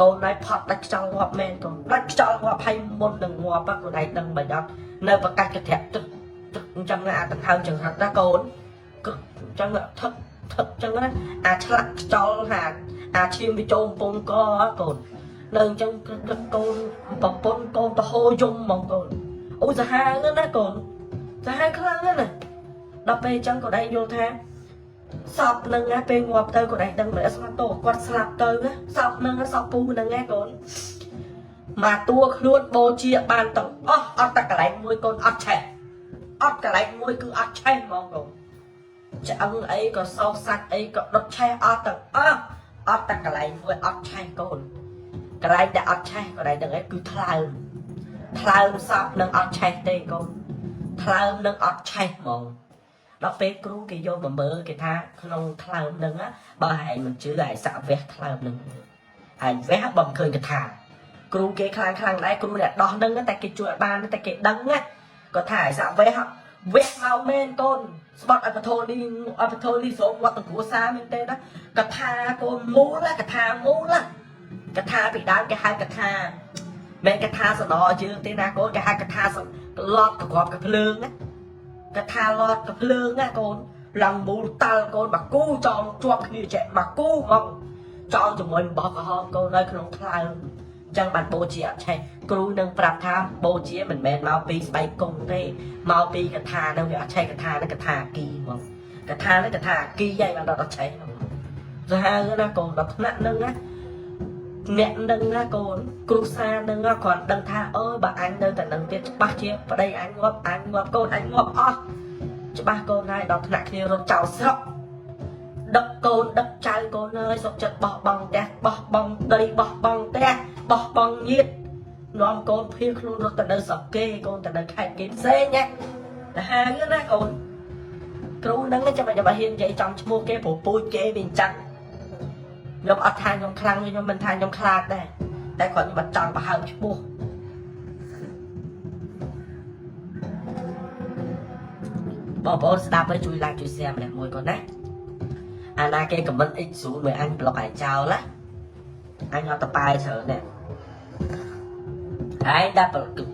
កូនឯងផត់ដាច់ខ្យល់ងាប់មែនកូនដាច់ខ្យល់ងាប់ហើយមុននឹងងាប់កូនឯងដឹងមិនអត់នៅប្រកាសកធៈទឹកទឹកអញ្ចឹងអាដង្ហើមចង្រិតណាកូនអញ្ចឹងថឹកថឹកអញ្ចឹងណាអាឆ្លាក់ខ្យល់ហាអាឈាមវាចូលកំពង់កកូននៅអញ្ចឹងទឹកកូនប្រពន្ធកូនទៅហូរយំហ្មងកូនអូសាហាវណាស់ណាកូនសាហាវខ្លាំងណាស់ណាដល់ពេលអញ្ចឹងកូនឯងយល់ថាសពនឹងណាពេលងាប់ទៅកូនឯងដឹងមិនស្មាតោគាត់ស្លាប់ទៅណាសពនឹងសពពូនឹងណាកូនមកតួខ្លួនបូជាបានទាំងអស់អត់តែកន្លែងមួយកូនអត់ឆេះអត់កន្លែងមួយគឺអត់ឆេះហ្មងកូនឆ្អឹងអីក៏សោកសាច់អីក៏ដុតឆេះអត់ទាំងអស់អត់តែកន្លែងមួយអត់ឆេះកូនកន្លែងដែលអត់ឆេះកន្លែងទាំងឯងគឺថ្លើមថ្លើមសពនឹងអត់ឆេះទេកូនថ្លើមនឹងអត់ឆេះហ្មងដល់ពេលគ្រូគេយកមកមើលគេថាក្នុងថ្លើមនឹងបើហែងមិនជឿហែងសាក់វះថ្លើមនឹងហែងវះបើមិនឃើញកថាគ្រូគេខ្លាំងខ្លាំងដែរគ្រូអ្នកដោះនឹងតែគេជួយឲ្យបានតែគេដឹងណាគាត់ថាហែងសាក់វះវះមកមែនកូនស្បត់ឲ្យបធោនេះឲ្យបធោនេះស្រោមវត្តគ្រួសារមែនទេណាកថាកូនមូលកថាមូលកថាពីដើមគេហៅកថាមិនកថាសដយើងទេណាកូនគេហៅកថាឡត់កក្របកភ្លើងណាកថាឡត់កភ្លើងណាកូន ឡើងមូលតាល់កូនបាគូចងជាប់គ្នាចេះបាគូមកចងជាមួយអំបោះក្រហមកូននៅក្នុងថ្លើមអញ្ចឹងបានបូជាអត់ឆេះគ្រូនឹងប្រាប់ថាបូជាមិនមែនមកពីស្បែកគង់ទេមកពីកថានឹងវាអត់ឆេះកថានឹងកថាគីហ្មងកថានឹងកថាគីហើយបានដល់អត់ឆេះហ្មងសាហាវណាកូនដល់ថ្នាក់នឹងណាអ្នកនឹងណាកូនគ្រូសានឹងគ្រាន់ដឹងថាអើយបើអញនៅតែនឹងទៀតច្បាស់ជាប្តីអញងាប់អញងាប់កូនអញងាប់អស់ច្បាស់កូនហើយដល់ថ្នាក់គ្នារត់ចោលស្រុកដឹកកូនដឹកចៅកូនអើយសុកចិត្តបោះបង់ផ្ទះបោះបង់ដីបោះបង់ផ្ទះបោះបង់ញាតិនាំកូនភៀសខ្លួនរត់ទៅនៅស្រុកគេកូនទៅនៅខេត្តគេផ្សេងណាទៅហាងណាកូនគ្រូនឹងចាំចាំហ៊ាននិយាយចំឈ្មោះគេព្រោះពូជគេវាអញ្ចឹងខ្ញុំអត់ថាខ្ញុំខ្លាំងខ្ញុំមិនថាខ្ញុំខ្លាចដែរតែគាត់ខ្ញុំអត់ចង់ប្រហើមឈ្មោះបងប្អូនស្ដាប់ហើយជួយ like ជួយ share ម្នាក់មួយកូនណាអាណាគេ comment X0 មួយអញប្លុកឲ្យចោលណាអញអត់តប៉ែច្រើនទេហើយតែ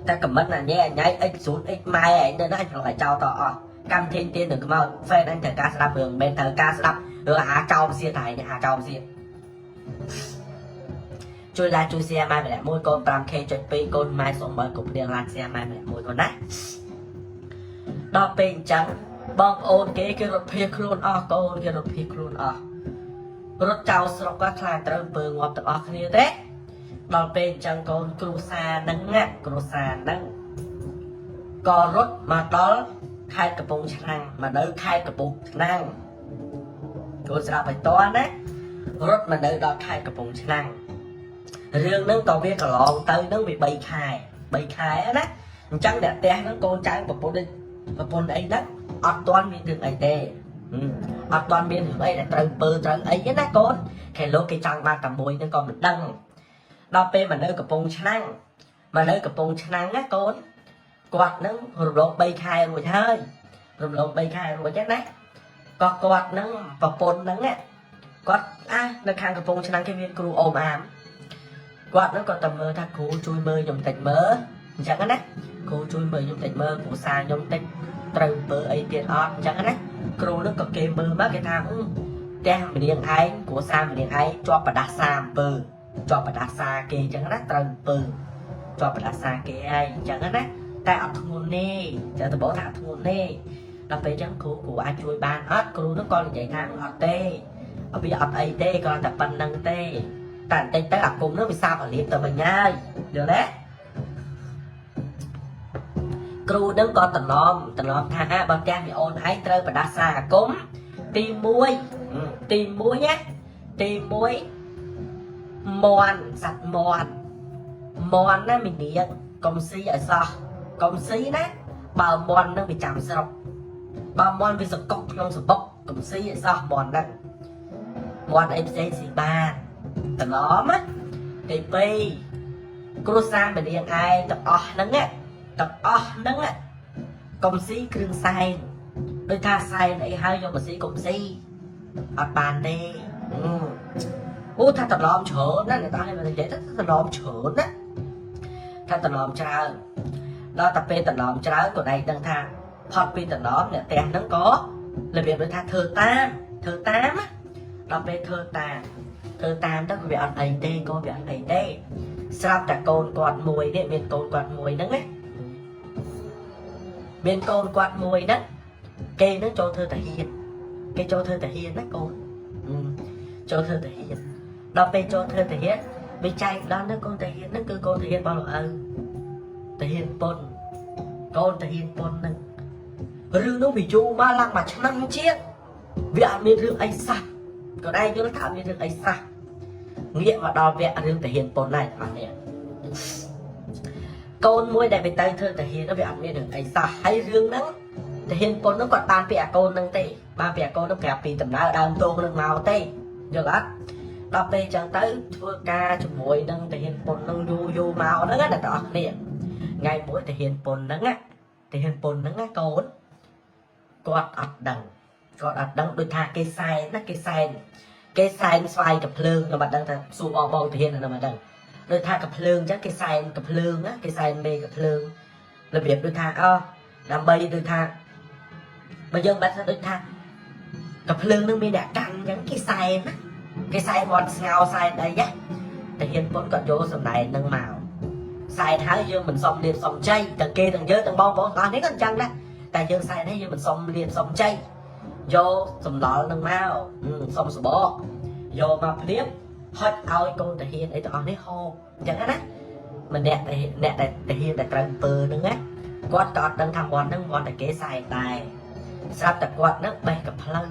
តែ comment អាញ៉ែអញ៉ៃ X0 X ម៉ែឯងទៅណាអញប្លុកឲ្យចោលតអស់កម្មវិធីទៀននឹងខ្មោច fan អញត្រូវការស្ដាប់រឿងមិនមែនត្រូវការស្ដាប់រឿងអាចោមសៀតតែអាចោមសៀតជួយ like ជួយ share ម៉ែម្នាក់មួយកូន 5K ចុច2កូនម៉ែសូមបើគ្រប់គ្នា like share ម៉ែម្នាក់មួយកូនណាដល់ពេលអញ្ចឹងបងប្អូនគេគេរត់ភៀសខ្លួនអស់កូនគេរត់ភៀសខ្លួនអស់រត់ចោលស្រុកក៏ខ្លាចត្រូវអំពើងាប់ទាំងអស់គ្នាទេដល់ពេលអញ្ចឹងកូនគ្រួសារហ្នឹងណាគ្រួសារហ្នឹងក៏រត់មកដល់ខេត្តកំពង់ឆ្នាំងមកនៅខេត្តកំពង់ឆ្នាំងកូនស្រាប់ឲ្យតណារត់មកនៅដល់ខេត្តកំពង់ឆ្នាំងរឿងហ្នឹងក៏វាកន្លងទៅហ្នឹងវា3ខែ3ខែណាអញ្ចឹងអ្នកផ្ទះហ្នឹងកូនចៅប្រពន្ធប្រពន្ធអីហ្នឹងអត់ទាន់មានរឿងអីទេអត់ទាន់មានរឿងអីដែលត្រូវពើត្រូវអីទេណាកូនគេលោកគេចង់បានតែមួយហ្នឹងក៏មិនដឹងដល់ពេលមកនៅកំពង់ឆ្នាំងមកនៅកំពង់ឆ្នាំងណាកូនគាត់ហ្នឹងរំលង3ខែរួចហើយរំលង3ខែរួចណាក៏គាត់ហ្នឹងប្រពន្ធហ្នឹងគាត់អានៅខាងកំពង់ឆ្នាំងគេមានគ្រូអូមអាមគាត់ហ្នឹងគាត់តែមើលថាគ្រូជួយមើលខ្ញុំតិចមើលអញ្ចឹងណាគ្រូជួយមើលខ្ញុំតិចមើលគ្រូសាខ្ញុំតិចត្រូវមើលអីទៀតអត់អញ្ចឹងណាគ្រូហ្នឹងក៏គេមើលមកគេថាផ្ទះម្នាងឯងគ្រួសារម្នាងឯងជាប់បដាសាអំពើជាប់បដាសាគេអញ្ចឹងណាត្រូវអំពើជាប់បដាសាគេឯងអញ្ចឹងណាតែអត់ធ្ងន់ទេចាំតបថាអត់ធ្ងន់ទេដល់ពេលអញ្ចឹងគ្រូគ្រូអាចជួយបានអត់គ្រូហ្នឹងក៏និយាយថាអត់ទេវាអត់អីទេគ្រាន់តែប៉ុណ្្នឹងទេតែបន្តិចទៅអាគមហ្នឹងវាសាបអាលៀបទៅវិញហើយយល់ទេគ្រូនឹងក៏តំណមតំណមថាបើផ្ទះមីអូនឯងត្រូវបដាសាអាគមទី1ទី1ណាទី1មន់សัตว์មន់មន់ណាមីនាងកុំស៊ីឲ្យសោះកុំស៊ីណាបើមន់នឹងវាចាំស្រុកបើមន់វាសកុកក្នុងសបុកកុំស៊ីឲ្យសោះមន់ហ្នឹងមន់អីផ្សេងស៊ីបានតំណមណាទី2គ្រួសារមីនាងឯងទាំងអស់ហ្នឹងទាំងអស់ហ្នឹងកុំស៊ីគ្រឿងសែនដូចថាសែនអីហើយយកមកស៊ីកុំស៊ីអត់បានទេអូថាត្រឡំច្រើនណាស់អ្នកតាឲ្យនិយាយទៅត្រឡំច្រើនណាថាត្រឡំច្រើនដល់តែពេលត្រឡំច្រើនក៏ឯងដឹងថាផុតពីត្រឡំអ្នកផ្ទះហ្នឹងក៏របៀបដូចថាធ្វើតាមធ្វើតាមណាដល់ពេលធ្វើតាមធ្វើតាមទៅក៏វាអត់អីទេក៏វាអត់អីទេស្រាប់តែកូនគាត់មួយនេះមានកូនគាត់មួយហ្នឹងណាមានកូនគាត់មួយហ្នឹងគេហ្នឹងចូលធ្វើតាហ៊ានគេចូលធ្វើតាហ៊ានណាកូនចូលធ្វើតាហ៊ានដល់ពេលចូលធ្វើតាហ៊ានវាចែកដល់ហ្នឹងកូនតាហ៊ានហ្នឹងគឺកូនតាហ៊ានរបស់លោកឪតាហ៊ានប៉ុនកូនតាហ៊ានប៉ុនហ្នឹងរឿងនោះវាយូរមកឡើងមួយឆ្នាំជាងវាអត់មានរឿងអីសោះក៏ដែរយល់ថាអត់មានរឿងអីសោះងាកមកដល់វគ្គរឿងតាហ៊ានប៉ុនដែរបងប្អូនកូនមួយដែលไปទៅធ្វើតាហ៊ាននោះវាអត់មានរឿងអីសោះហើយរឿងហ្នឹងតាហ៊ានប៉ុនហ្នឹងគាត់បានពីអាកូនហ្នឹងទេបានពីអាកូនហ្នឹងប្រាប់ពីដំណើរដើមតងនឹងមកទេយល់អត់ដល់ពេលអញ្ចឹងទៅធ្វើការជាមួយនឹងតាហ៊ានប៉ុនហ្នឹងយូរយូរមកហ្នឹងណាអ្នកទាំងអស់គ្នាថ្ងៃមួយតាហ៊ានប៉ុនហ្នឹងណាតាហ៊ានប៉ុនហ្នឹងណាកូនគាត់អត់ដឹងគាត់អត់ដឹងដូចថាគេសែនណាគេសែនគេសែនស្វាយកភ្លើងខ្ញុំអត់ដឹងថាសួរបងបងតាហ៊ានខ្ញុំអត់ដឹងដូចថាកភ្លើងអញ្ចឹងគេសែនកភ្លើងណាគេសែនមេកភ្លើងរបៀបដូចថាអោដើម្បីដូចថាបើយើងបាត់ថាដូចថា កាភ្លើងនឹងមានអ្នកកាន់អញ្ចឹងគេសែនណាគេសែនមាត់ស្ងោសែនអីណាតែហ៊ានពុនគាត់យកសំណែននឹងមកសែនហើយយើងមិនសុំលៀបសុំជ័យទាំងគេទាំងយើងទាំងបងប្អូនទាំងអស់នេះក៏អញ្ចឹងដែរតែយើងសែននេះយើងមិនសុំលៀបសុំជ័យយកសំដល់នឹងមកសុំសបកយកមកភ្លាមហុចឲ្យកូនតាហ៊ានអីទាំងអស់នេះហូបអញ្ចឹងណាម្នាក់តែអ្នកដែលតាហ៊ានដែលត្រូវអំពើហ្នឹងណាគាត់ក៏អត់ដឹងថាមាត់ហ្នឹងមាត់តែគេសែនដែរស្រាប់តែគាត់ហ្នឹងបេះកផ្លូវ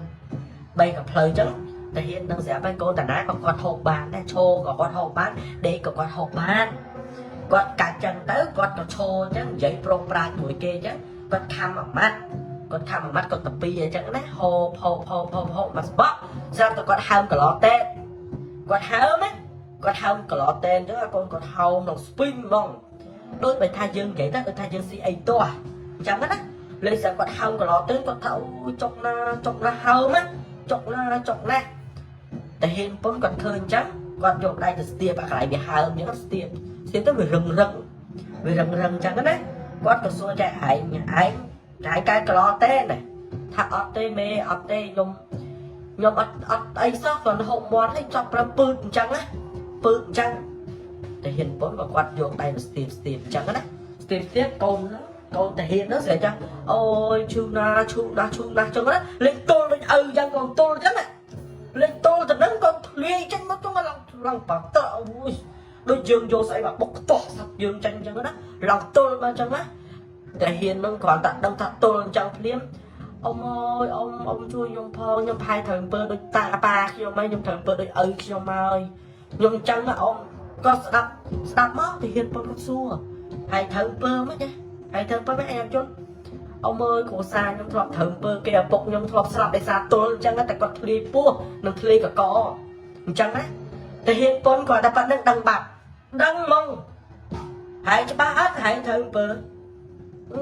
បេះកផ្លូវអញ្ចឹងតាហ៊ាននឹងស្រាប់ហើយកូនតាណាក៏គាត់ហូបបានដែរឈោក៏គាត់ហូបបានដេកក៏គាត់ហូបបានគាត់កាច់ចឹងទៅគាត់ក៏ឈោអញ្ចឹងនិយាយប្រុងប្រាជ្ញមួយគេអញ្ចឹងគាត់ខំអាម៉ាត់គាត់ខំអាម៉ាត់គាត់តាពីអញ្ចឹងណាហូបហូបហូបហូបហូបមកស្បក់ស្រាប់តែគាត់ហើមកឡតេគាត់ហើមណាគាត់ហើមកឡតេអញ្ចឹងកូនគាត់ហើមក្នុងស្ពីងហ្មងដូចបើថាយើងនិយាយទៅដូចថាយើងស៊ីអីទាស់អញ្ចឹងណាលេស្រាប់គាត់ហើមកឡតេគាត់ថាអូចុកណាចុកណាហើមណាចុកណាចុកណាតែហ៊ានពុនគាត់ឃើញអញ្ចឹងគាត់យកដៃទៅស្ទាបអាកន្លែងវាហើមអញ្ចឹងស្ទាបស្ទាបទៅវារឹងរឹងវារឹងរឹងអញ្ចឹងណាគាត់ក៏សួរចែឯងឯងឯងកែក្លទេណាថាអត់ទេមេអត់ទេខ្ញុំខ្ញុំអត់អត់អីសោះគាត់ហូបមាត់ឲ្យចប់ប្រពឺតអញ្ចឹងណាពឺតអញ្ចឹងតែហ៊ានពុនក៏គាត់យកដៃមកស្ទាបស្ទាបអញ្ចឹងណាស្ទាបស្ទាបកូនកូនតែហ៊ានហ្នឹងស្រីចឹងអូយឈឺណាឈឺណាឈឺណាស់ចឹងណាលេងទល់ដូចឪចឹងកូនទល់ចឹងណាលេងទល់ទៅនឹងកូនធ្លាយចេញមកចឹងឡើងឡើងបតអូយដូចយើងយកស្អីមកបុកខ្ទាស់សត្វយើងចេញចឹងណាឡើងទល់មកចឹងណាតែហ៊ាននឹងគ្រាន់តែដឹងថាទល់អញ្ចឹងភ្លាមអ៊ំអើយអ៊ំអ៊ំជួយខ្ញុំផងខ្ញុំផាយត្រូវអំពើដូចតាប៉ាខ្ញុំហើយខ្ញុំត្រូវអំពើដូចឪខ្ញុំហើយខ្ញុំអញ្ចឹងណាអ៊ំក៏ស្ដាប់ស្ដាប់មកទៅហ៊ានប៉ុនគាត់សួរហើយត្រូវអំពើមិនណាហើយត្រូវអំពើមិនអាជនអ៊ំអើយគ្រួសារខ្ញុំធ្លាប់ត្រូវអំពើគេឪពុកខ្ញុំធ្លាប់ស្លាប់ដោយសារទល់អញ្ចឹងតែគាត់ធ្លាយពោះនិងធ្លាយកកអញ្ចឹងណាតែហ៊ានប៉ុនគាត់តែប៉ណ្្នឹងដឹងបាត់ដឹងហ្មងហើយច្បាស់អត់ហើយត្រូវអំពើ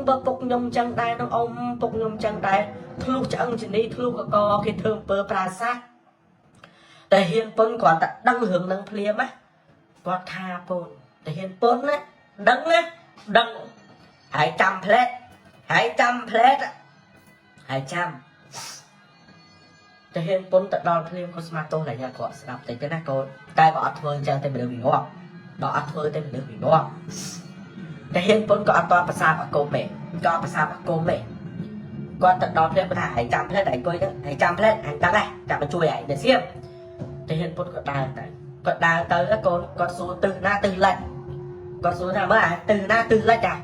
បើពុកខ្ញុំចឹងដែរនឹងអ៊ំពុកខ្ញុំចឹងដែរធ្លុះឆ្អឹងជំនីធ្លុះកកគេធ្វើអំពើប្រាសាទតែហ៊ានប៉ុនគាត់តែដឹងរឿងនឹងភ្លាមណាគាត់ថាពូនតែហ៊ានប៉ុនណាដឹងណាដឹងហើយចាំផ្លែតហើយចាំផ្លែតហើយចាំតែហ៊ានប៉ុនទៅដល់ភ្លាមគាត់ស្មាតទោសតែយ៉ាគាត់ស្ដាប់តិចទៅណាកូនតែបើអត់ធ្វើអញ្ចឹងតែមនុស្សវាងាប់បើអត់ធ្វើតែមនុស្សវាងាប់តែហ៊ានប៉ុនក៏អត់តប្រសាទអគមទេក៏ប្រសាទអគមទេគាត់ទៅដល់ភ្លាមគាត់ថាហើយចាំផ្លែតហើយអង្គុយហ្នឹងហើយចាំផ្លែតអញដឹងហើយចាំមកជួយឯងទៅសៀមតែហ៊ានពុតក៏ដើរទៅគាត់ដើរទៅកូនគាត់សួរទិសណាទិសលិចគាត់សួរថាមើលអាទិសណាទិសលិចអា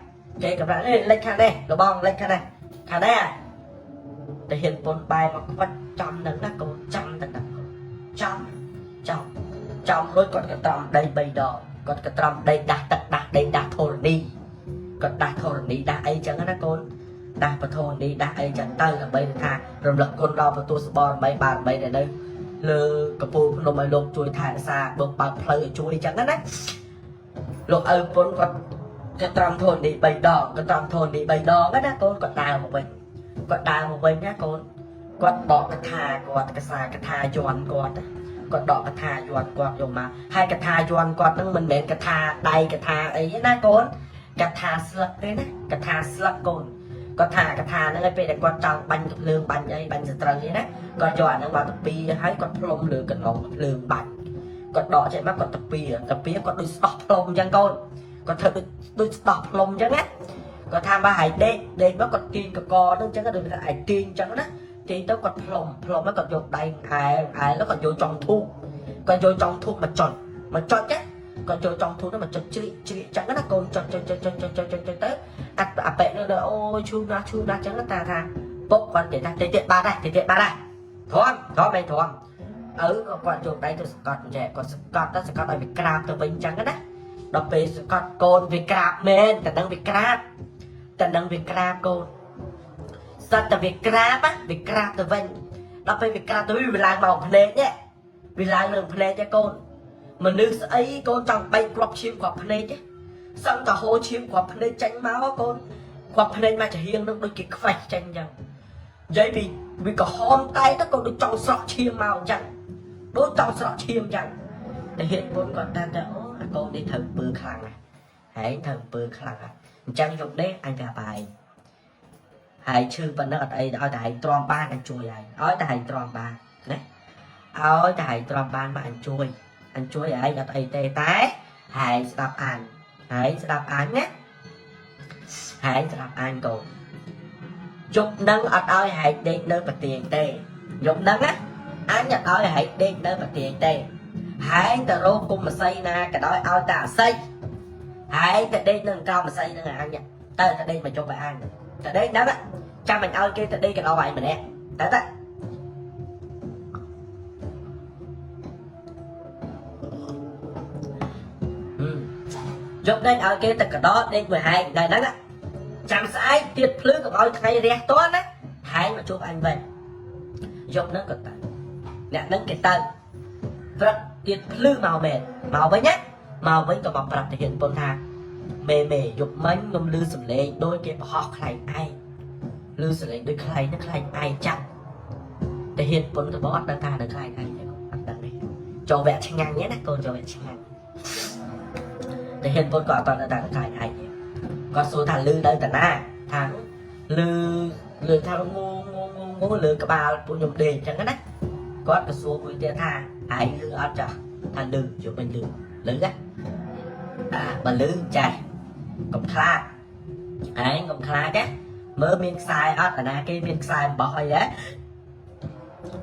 គេកំប្រាប់លិចខាងនេះលបងលិចខាងនេះខាងនេះអាតែហ៊ានពុនបែរមកខ្វាច់ចំនឹងណាកូនចំទៅហ្នឹងចំចំចំរួចគាត់ក៏ត្រំដី3ដងគាត់ក៏ត្រំដីដាស់ទឹកដាស់ដីដាស់ធរណីគាត់ដាស់ធរណីដាស់អីចឹងណាកូនដាស់បធរណីដាស់អីចឹងទៅដើម្បីថារំលឹកគុណដល់ពទូសបរមីបារមីដែលនៅលើកពូលភ្នំឲ្យលោកជួយថែរក្សាបើកបើកផ្លូវឲ្យជួយចឹងណាលោកឪពុនគាត់គាត់ត្រំធរណី3ដងគាត់ត្រំធរណី3ដងណាកូនគាត់ដើរមកវិញគាត់ដើរមកវិញណាកូនគាត់ដកកថាគាត់កសាកថាយន់គាត់គាត់ដកកថាយន់គាត់យកមកហើយកថាយន់គាត់ហ្នឹងមិនមែនកថាដៃកថាអីណាកូនកថាស្លឹកទេណាកថាស្លឹកកូនគាត់ថាកថាហ្នឹងឯពេលដែលគាត់ចង់បាញ់ភ្លើងបាញ់អីបាញ់សត្រូវអីណាគាត់យកអាហ្នឹងមកទៅពីហើយគាត់ផ្លុំលើកន្លងភ្លើងបាញ់គាត់ដកចេញមកគាត់ទៅពីទៅពីគាត់ដូចស្ដោះផ្លុំអញ្ចឹងកូនគាត់ធ្វើដូចដូចស្ដោះផ្លុំអញ្ចឹងណាគាត់ថាបើហើយដេកដេកមកគាត់ទាញកកហ្នឹងអញ្ចឹងដូចថាឯទាញអញ្ចឹងណាទាញទៅគាត់ផ្លុំផ្លុំហើយគាត់យកដៃអែអែแล้วគាត់យកចុងធូបគាត់យកចុងធូបមកចុចមកចុចណាគាត់យកចុងធូបហ្នឹងមកចុចជ្រៀកជ្រៀកអញ្ចឹងណាកូនចុចចុចចុចចុចចុចចុចចុចទៅអាអាប៉ែនោះអូយឈឺណាស់ឈឺណាស់អញ្ចឹងតាថាពុកគាត់និយាយថាតិចតិចបាត់ដែរតិចតិចបាត់ដែរធំធំមិនធំឪក៏គាត់យកដៃទៅសង្កត់អញ្ចឹងគាត់សង្កត់ទៅសង្កត់ឲ្យវាក្រាបទៅវិញអញ្ចឹងណាដល់ពេលសង្កត់កូនវាក្រាបមែនតែនឹងវាក្រាបតែនឹងវាក្រាបកូនសត្វតែវាក្រាបវាក្រាបទៅវិញដល់ពេលវាក្រាបទៅវិញវាឡើងមកភ្នែកនេះវាឡើងនឹងភ្នែកទេកូនមនុស្សស្អីកូនចង់បែកគ្រាប់ឈាមគ្រាប់ភ្នែកទេសឹងតែហូរឈាមគ្រាប់ភ្នែកចេញមកកូនគ្រាប់ភ្នែកមកចំហៀងនឹងដូចគេខ្វេះចេញអញ្ចឹងនិយាយពីវាក្រហមតែទៅកូនដូចចង់ស្រក់ឈាមមកអញ្ចឹងដូចចង់ស្រក់ឈាមអញ្ចឹងតែហេតុពុនគាត់ថាតែអូអាកូននេះត្រូវពើខ្លាំងណាស់ហែងត្រូវពើខ្លាំងណាស់អញ្ចឹងយប់នេះអញប្រាប់ឯង ហើយឈឺប៉ុណ្ណឹងអត់អីឲ្យតែឯងទ្រាំបានអញជួយឯងឲ្យតែឯងទ្រាំបានណាឲ្យតែឯងទ្រាំបានមកអញជួយអញជួយឯងអត់អីទេតែឯងស្ដាប់អញឯងស្ដាប់អញណាឯងស្ដាប់អញកូនយប់នឹងអត់ឲ្យឯងដេកនៅប្រទៀងទេយប់នឹងណាអញអត់ឲ្យឯងដេកនៅប្រទៀងទេឯងទៅរកគុំម្សីណាក៏ដោយឲ្យតែអាស័យឯងទៅដេកនៅក្រោមម្សីហ្នឹងអញទៅទៅដេកមកជប់ឲ្យអញទៅដេកហ្នឹងចាំអញឲ្យគេទៅដេកកណ្ដោឯងម្នាក់ទៅទៅ យប់ដេកឲ្យគេទៅកដោដេកមួយហែងដែរហ្នឹងចាំស្អែកទៀតភ្លឺកុំឲ្យថ្ងៃរះតណាហែងមកជួបអញវិញយប់ហ្នឹងក៏ទៅអ្នកហ្នឹងគេទៅព្រឹកទៀតភ្លឺមកមែនមកវិញណាមកវិញក៏មកប្រាប់ទាហានប៉ុនថាមេមេយប់មិញខ្ញុំឮសំឡេងដូចគេបង្ហោះខ្លែងឯងឮសំឡេងដូចខ្លែងហ្នឹងខ្លែងឯងចាំទាហានប៉ុនក៏บอกអត់ដឹងថានៅខ្លែងឯងទេអត់ដឹងទេចូលវគ្គឆ្ងាញ់ណាកូនចូលវគ្គឆ្ងាញ់ តែហ៊ានពុតក៏អត់តដឹងថាខ្លាចឯងទេគាត់សួរថាលឺនៅតាណាថាលឺលឺថាងងងងងលើក្បាលពួកខ្ញុំដេកអញ្ចឹងណាគាត់ក៏សួរមួយទៀតថាឯងលឺអត់ចាស់ថាលឺយកវិញលឺលឺណាអាបើលឺចាស់កុំខ្លាចឯងកុំខ្លាចណាមើលមានខ្សែអត់អាណាគេមានខ្សែអំបោះអីដែរ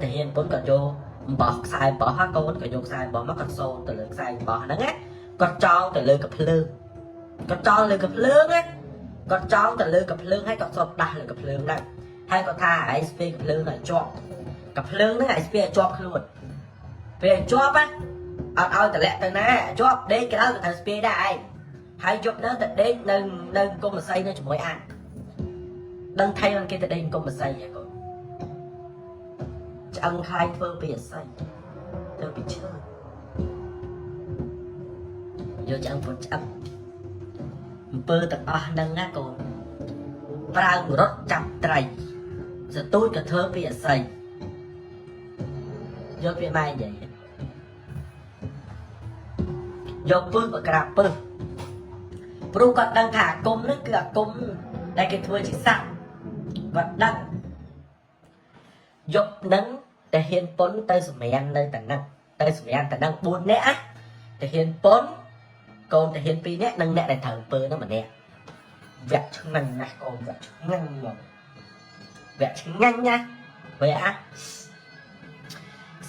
តែហ៊ានពុនក៏យកអំបោះខ្សែអំបោះហើយកូនក៏យកខ្សែអំបោះមកគាត់សូនទៅលើខ្សែអំបោះហ្នឹងណាគាត់ចងទៅលើកភ្លើងគាត់ចងលើកភ្លើងណាគាត់ចងទៅលើកភ្លើងហើយគាត់សូបដាស់លើកភ្លើងដែរហើយគាត់ថាឯងស្ពាយកភ្លើងឲ្យជាប់កភ្លើងហ្នឹងឯងស្ពាយឲ្យជាប់ខ្លួនពេលឲ្យជាប់ណាអត់ឲ្យតម្លាក់ទៅណាជាប់ដេកក្រៅក៏ត្រូវស្ពាយដែរឯងហើយយប់ហ្នឹងទៅដេកនៅនៅគុំម្សីនៅជាមួយអានដឹងថៃมันគេទៅដេកគុំម្សីហ៎កូនឆ្អឹងខ្លាយធ្វើពីអស័យធ្វើពីឈើយកឆ្អឹងពុតឆ្អឹងអំពើទាំងអស់ហ្នឹងណាកូនប្រើរត់ចាប់ត្រីសទូចក៏ធ្វើពីអស័យយកពីម៉ែនិយាយយកពឹសមកក្រាបពឹសព្រោះគាត់ដឹងថាអាគមហ្នឹងគឺអាគមដែលគេធ្វើជាសត្វគាត់ដឹងយប់ហ្នឹងតែហ៊ានពុនទៅសម្រាំងនៅតែហ្នឹងទៅសម្រាំងតែហ្នឹង4នាក់ណាតែហ៊ានពុនកូនតែហ៊ាន2នាក់និងអ្នកដែលត្រូវអំពើហ្នឹងម្នាក់វគ្គឆ្ងាញ់ណាស់កូនវគ្គឆ្ងាញ់មកវគ្គឆ្ងាញ់ណាស់វគ្គអា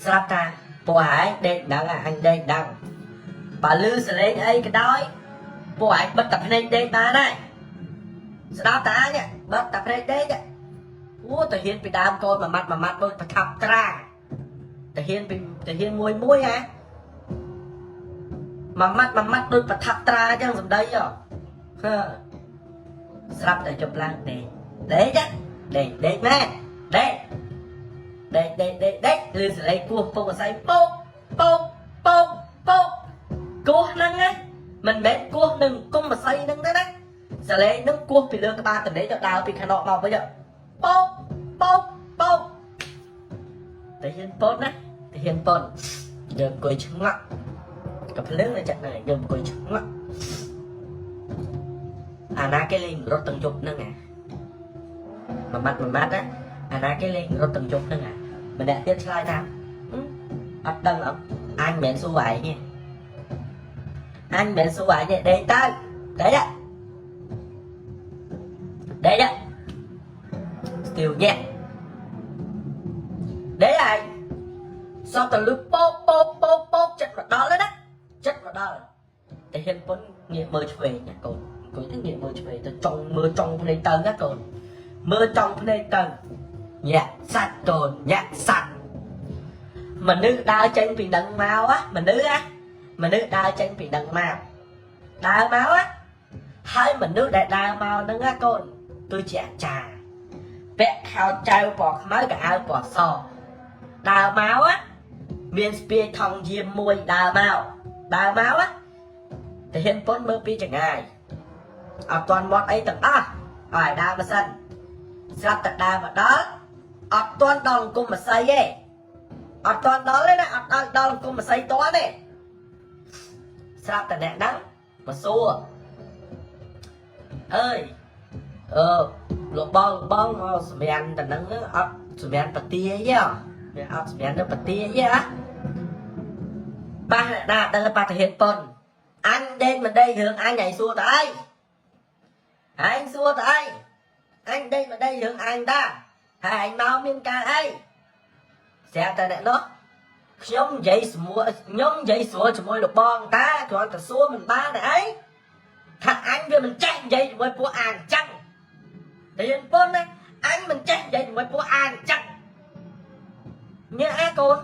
ស្រាប់ថាពួកឯងដេកដឹងអញដេកដឹងបើលឺសលេងអីក៏ដោយពួកឯងបិទតែភ្នែកដេកបានហើយស្ដាប់តាអញបិទតែភ្នែកដេកអូទៅហ៊ានពីដើមកូនមួយម៉ាត់មួយម៉ាត់ដូចប្រថាប់ត្រាទៅហ៊ានពីទៅហ៊ានមួយមួយហ៎មួយម៉ាត់មួយម៉ាត់ដូចប្រថាប់ត្រាអញ្ចឹងសំដីហ៎ហឺស្រាប់តែជប់ឡើងដេកដេកដេកដេកមែនដេកដេកដេកដេកដេកលឺសលេងគោះពុកអស័យពុកពុកពុកពុកគោះហ្នឹងណាមិនមែនគោះនឹងគុំអស័យហ្នឹងទេណាសលេងហ្នឹងគោះពីលើក្បាលតនេទៅដើរពីខាងនោះមកវិញពុកពុកពុកតែហ៊ានប៉ុនណាតែហ៊ានប៉ុនយើងអង្គុយឆ្ងក់កាភ្លើងនៅចិត្តហ្នឹងយើងអង្គុយឆ្ងក់អាណាគេលេងរត់ទាំងយប់ហ្នឹងអាមួយម៉ាត់មួយម៉ាត់ណាអាណាគេលេងរត់ទាំងយប់ហ្នឹងអាម្នាក់ទៀតឆ្លើយថាអត់ដឹងអត់អញមិនមែនសួរឯងទេអញមិនមែនសួរឯងទេដេកទៅដេកដេកស្ទាវញាក់ដេកឯងសោះតលឺពោកពោកពោកពោកចិត្តមកដល់ហើយណាចិត្តមកដល់តែហ៊ានពុនងាកមើលឆ្វេងណាកូនអង្គុយទៅងាកមើលឆ្វេងទៅចង់មើលចង់ភ្នែកទៅណាកូនមើលចង់ភ្នែកទៅញាក់សាច់កូនញាក់សាច់មនុស្សដើរចេញពីដឹងមកណាមនុស្សណាមនុស្សដើរចេញពីដឹងមកដើរមកណាហើយមនុស្សដែលដើរមកហ្នឹងណាកូនគឺជាអាចារ្យពាក់ខោចៅពណ៌ខ្មៅកៅអៅពណ៌សដើរមកណាមានស្ពាយថងយាមមួយដើរមកដើរមកណាតែហ៊ានពុនមើលពីចងាយអត់ទាន់មាត់អីទាំងអស់ឲ្យដើរមកសិនស្រាប់តែដើរមកដល់អត់ទាន់ដល់អង្គមស័យទេអត់ទាន់ដល់ទេណាអត់ដល់ដល់អង្គមស័យតទេស្រាប់តែអ្នកហ្នឹងមកសួរអើយអឺ លោកបងបងមកសម្រានតំណឹងអត់សម្រានបទាយវាអត់សម្រាននៅបទាយហ៎ប៉ះអ្នកណាដឹងប៉ះទាហានប៉ុនអញដេកមិនដេករឿងអញឯងសួរតើអីឯងសួរតើអីអញដេកមិនដេករឿងអញតាហើយឯងមកមានការអីស្រាប់តែអ្នកនោះខ្ញុំនិយាយស្មួខ្ញុំនិយាយស្រួលជាមួយលោកបងតាគ្រាន់តែសួរមិនបានទេអីថាអញវាមិនចេះនិយាយជាមួយពួកអាអញ្ចឹងតែយើងប៉ុនណាអញមិនចេះនិយាយជាមួយពួកអាអញ្ចឹងញ៉ាអាកូន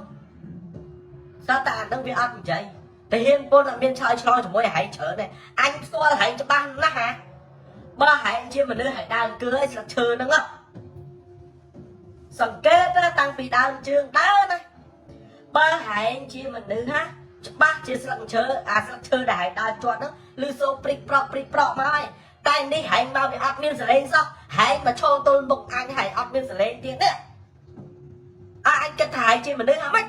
សត្វតែអានឹងវាអត់និយាយតែហ៊ានប៉ុនអត់មានឆ្លើយឆ្លងជាមួយហែងច្រើនទេអញស្គាល់ហែងច្បាស់ណាស់ហាបើហែងជាមនុស្សហែងដើមគឺឲ្យស្លឹកឈើហ្នឹងហ៎សង្កេតណាតាំងពីដើមជើងដើរណាបើហែងជាមនុស្សហ่ะច្បាស់ជាស្លឹកឈើអាស្លឹកឈើដែលហែងដើរជាប់ហ្នឹងឬសូព្រិចប្រក់ព្រិចប្រក់មកហើយតែនេះហែងមកវាអត់មានសលេងសោះហែងមកឈរទល់មុខអញហែងអត់មានសលេងទៀតនេះអញគិតថាហែងជាមនុស្សហ่ะម៉េច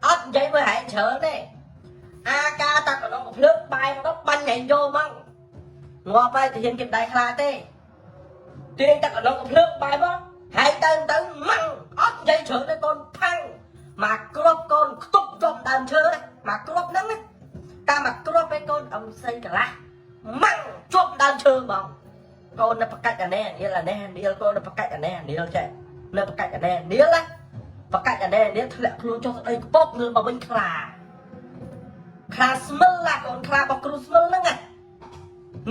អត់និយាយមួយហែងច្រើនទេអាការតាកណ្ដុងភ្លើងបែរមកបាញ់ហែងយកមកងាប់ហើយទាហានគេមិនដែរខ្លាចទេទាញតាកណ្ដុងភ្លើងបែរមកហែងទៅទៅម៉ាំងអត់និយាយច្រើនទេកូនផាំងមកគ្រាប់កូនខ្ទប់ជាប់ដើមឈើមកគ្រាប់ហ្នឹងតាមមកគ្រាប់ឯកូនអំសីកន្លះម៉ាំងជាប់ដើមឈើហ្មងកូននៅបកាច់អានេះអានេះអានេះកូននៅបកាច់អានេះអានេះចេះនៅបកាច់អានេះអានេះណាបកាច់អានេះអានេះធ្លាក់ខ្លួនចុះស្ដីខ្ពប់ងើបមកវិញខ្លាខ្លាស្មិលឡាកូនខ្លារបស់គ្រូស្មិលហ្នឹងណា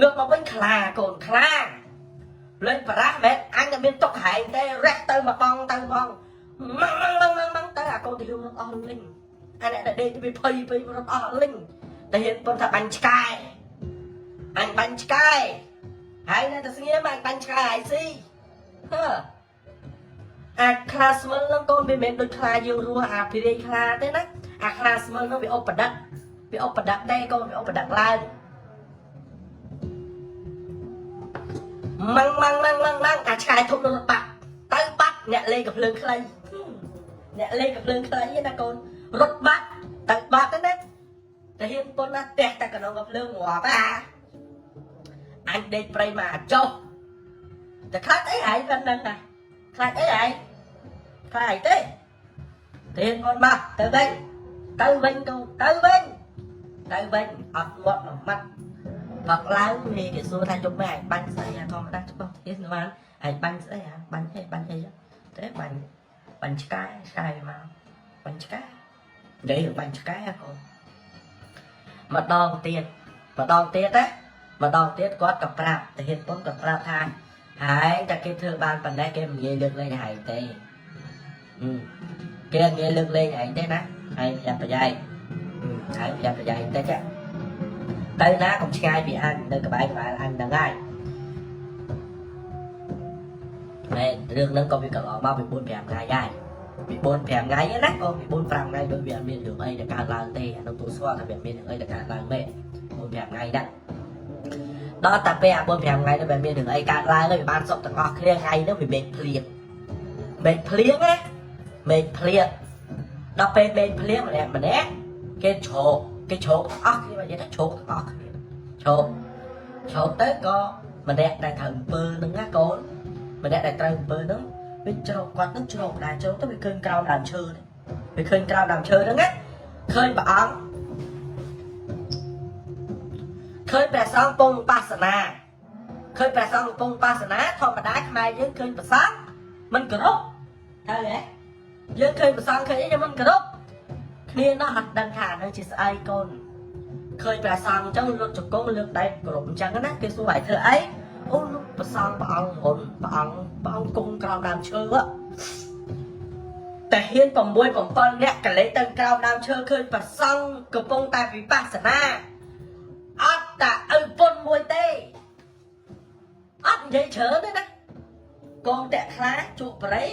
ងើបមកវិញខ្លាកូនខ្លាលេងប្រាស់មែនអញតែមានទុកហែងទេរះទៅមកបងទៅបងម៉ាំងម៉ាំងម៉ាំងម៉ាំងទៅអាកូនទៅរត់អស់លីងអាអ្នកដែលដេកទៅភ័យភ័យរត់អស់លីងតែហ៊ានប៉ុនថាបាញ់ឆ្កែអញបាញ់ឆ្កែហើយនៅតែស្ងៀមអញបាញ់ឆ្កែហើយស៊ីហឺអាខ្លាស្មិលហ្នឹងកូនវាមិនមែនដូចខ្លាយើងរស់អាភិរិយខ្លាទេណាអាខ្លាស្មិលហ្នឹងវាឧបដឹកវាឧបដឹកទេកូនវាឧបដឹកឡើងម៉ាំងម៉ាំងម៉ាំងម៉ាំងម៉ាំងអាឆ្កែធំរត់បាត់ទៅបាត់អ្នកលេងកំភ្លើងខ្លីអ្នកលេងកំភ្លើងខ្លីណាកូនរត់បាត់ទៅបាត់ទៅណាតែហ៊ានប៉ុនណាផ្ទះតែកណ្ដុងកំភ្លើងងាប់អាអញដេកព្រៃមកអាចុះតែខ្លាចអីហែងប៉ុណ្ណឹងណាខ្លាចអីហែងខ្លាចអីទេតែហ៊ានប៉ុនមកទៅវិញទៅវិញកូនទៅវិញទៅវិញអត់ងាប់មួយម៉ាត់ផឹកឡើងនេះគេសួរថាជុំម៉ែឯងបាញ់ស្អីអាធម្មតាច្បាស់ធានបានឯងបាញ់ស្អីអាបាញ់អីបាញ់អីទេបាញ់បាញ់ឆ្កែឆ្កែមកបាញ់ឆ្កែនិយាយបាញ់ឆ្កែកូនម្ដងទៀតម្ដងទៀតណាម្ដងទៀតគាត់ក៏ប្រាប់តែហ៊ានពុនក៏ប្រាប់ថាហែងតែគេធ្វើបានប៉ុណ្ណេះគេមិនងាយលើកលែងហែងទេគេងាយលើកលែងឯងទេណាហែងប្រយ័ត្នប្រយែងហែងប្រយ័ត្នប្រយែងតិចទៅណាកុំឆ្ងាយពីអញនៅក្បែរក្បែរអញហ្នឹងហើយមែនរឿងហ្នឹងក៏វាកន្លងមកពី4 5ថ្ងៃដែរពី4 5ថ្ងៃណាក៏ពី4 5ថ្ងៃដូចវាអត់មានរឿងអីដែលកើតឡើងទេអានោះទូស្គាល់ថាវាមានរឿងអីដែលកើតឡើងមែន4 5ថ្ងៃហ្នឹងដល់តែពេលអា4 5ថ្ងៃហ្នឹងវាមានរឿងអីកើតឡើងហើយវាបានសុខទាំងអស់គ្នាថ្ងៃហ្នឹងវាមេឃភ្លៀងមេឃភ្លៀងណាមេឃភ្លៀងដល់ពេលមេឃភ្លៀងម្នាក់ម្នាក់គេជ្រោកគេជ្រោកទាំងអស់គ្នានិយាយថាជ្រោកទាំងអស់គ្នាជ្រោកជ្រោកទៅក៏ម្នាក់ដែលត្រូវអំពើហ្នឹងណាកូនម្នាក់ដែលត្រូវអំពើហ្នឹងវាជ្រោកគាត់ហ្នឹងជ្រោកដែរជ្រោកទៅវាឃើញក្រោមដើមឈើនេះវាឃើញក្រោមដើមឈើហ្នឹងណាឃើញព្រះអង្គឃើញព្រះសង្ឃពងបាសនាឃើញព្រះសង្ឃកំពុងបាសនាធម្មតាខ្មែរយើងឃើញព្រះសង្ឃមិនគោរពត្រូវទេយើងឃើញព្រះសង្ឃឃើញអីយើងមិនគោរពគ្នានោះអត់ដឹងថានឹងជាស្អីកូនឃើញព្រះសង្ឃអញ្ចឹងលើកជង្គង់លើកដៃគោរពអញ្ចឹងណាគេសួរឲ្យធ្វើអីអូលោកព្រះសង្ឃព្រះអង្គមុនព្រះអង្គព្រះអង្គគង់ក្រោមដើមឈើតែហ៊ាន6 7នាក់កលេទៅក្រោមដើមឈើឃើញព្រះសង្ឃកំពុងតែវិបស្សនាអត់តាឪពុនមួយទេអត់និយាយច្រើនទេណាកងតាក់ខ្លាជក់ប្រៃ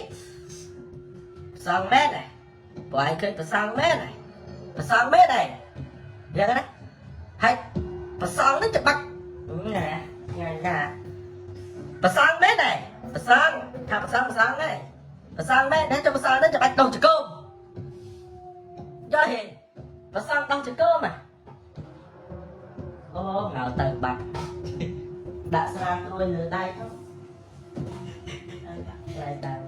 ប្រសងមែនទេព្រោះឯងឃើញប្រសងមែនទេប្រសងមែនទេយ៉ាងណាហើយប្រសងនេះច្បាច់ណាថ្ងៃណាប្រសងមែនទេប្រសងថាប្រសងប្រសងទេប្រសងមែនទេចុះប្រសងនេះច្បាច់ដោះចកោមយកហេប្រសងដោះចកោមហ៎អូងៅទៅបាត់ដាក់ស្រាត្រួយលើដៃទៅ ឯកឡើង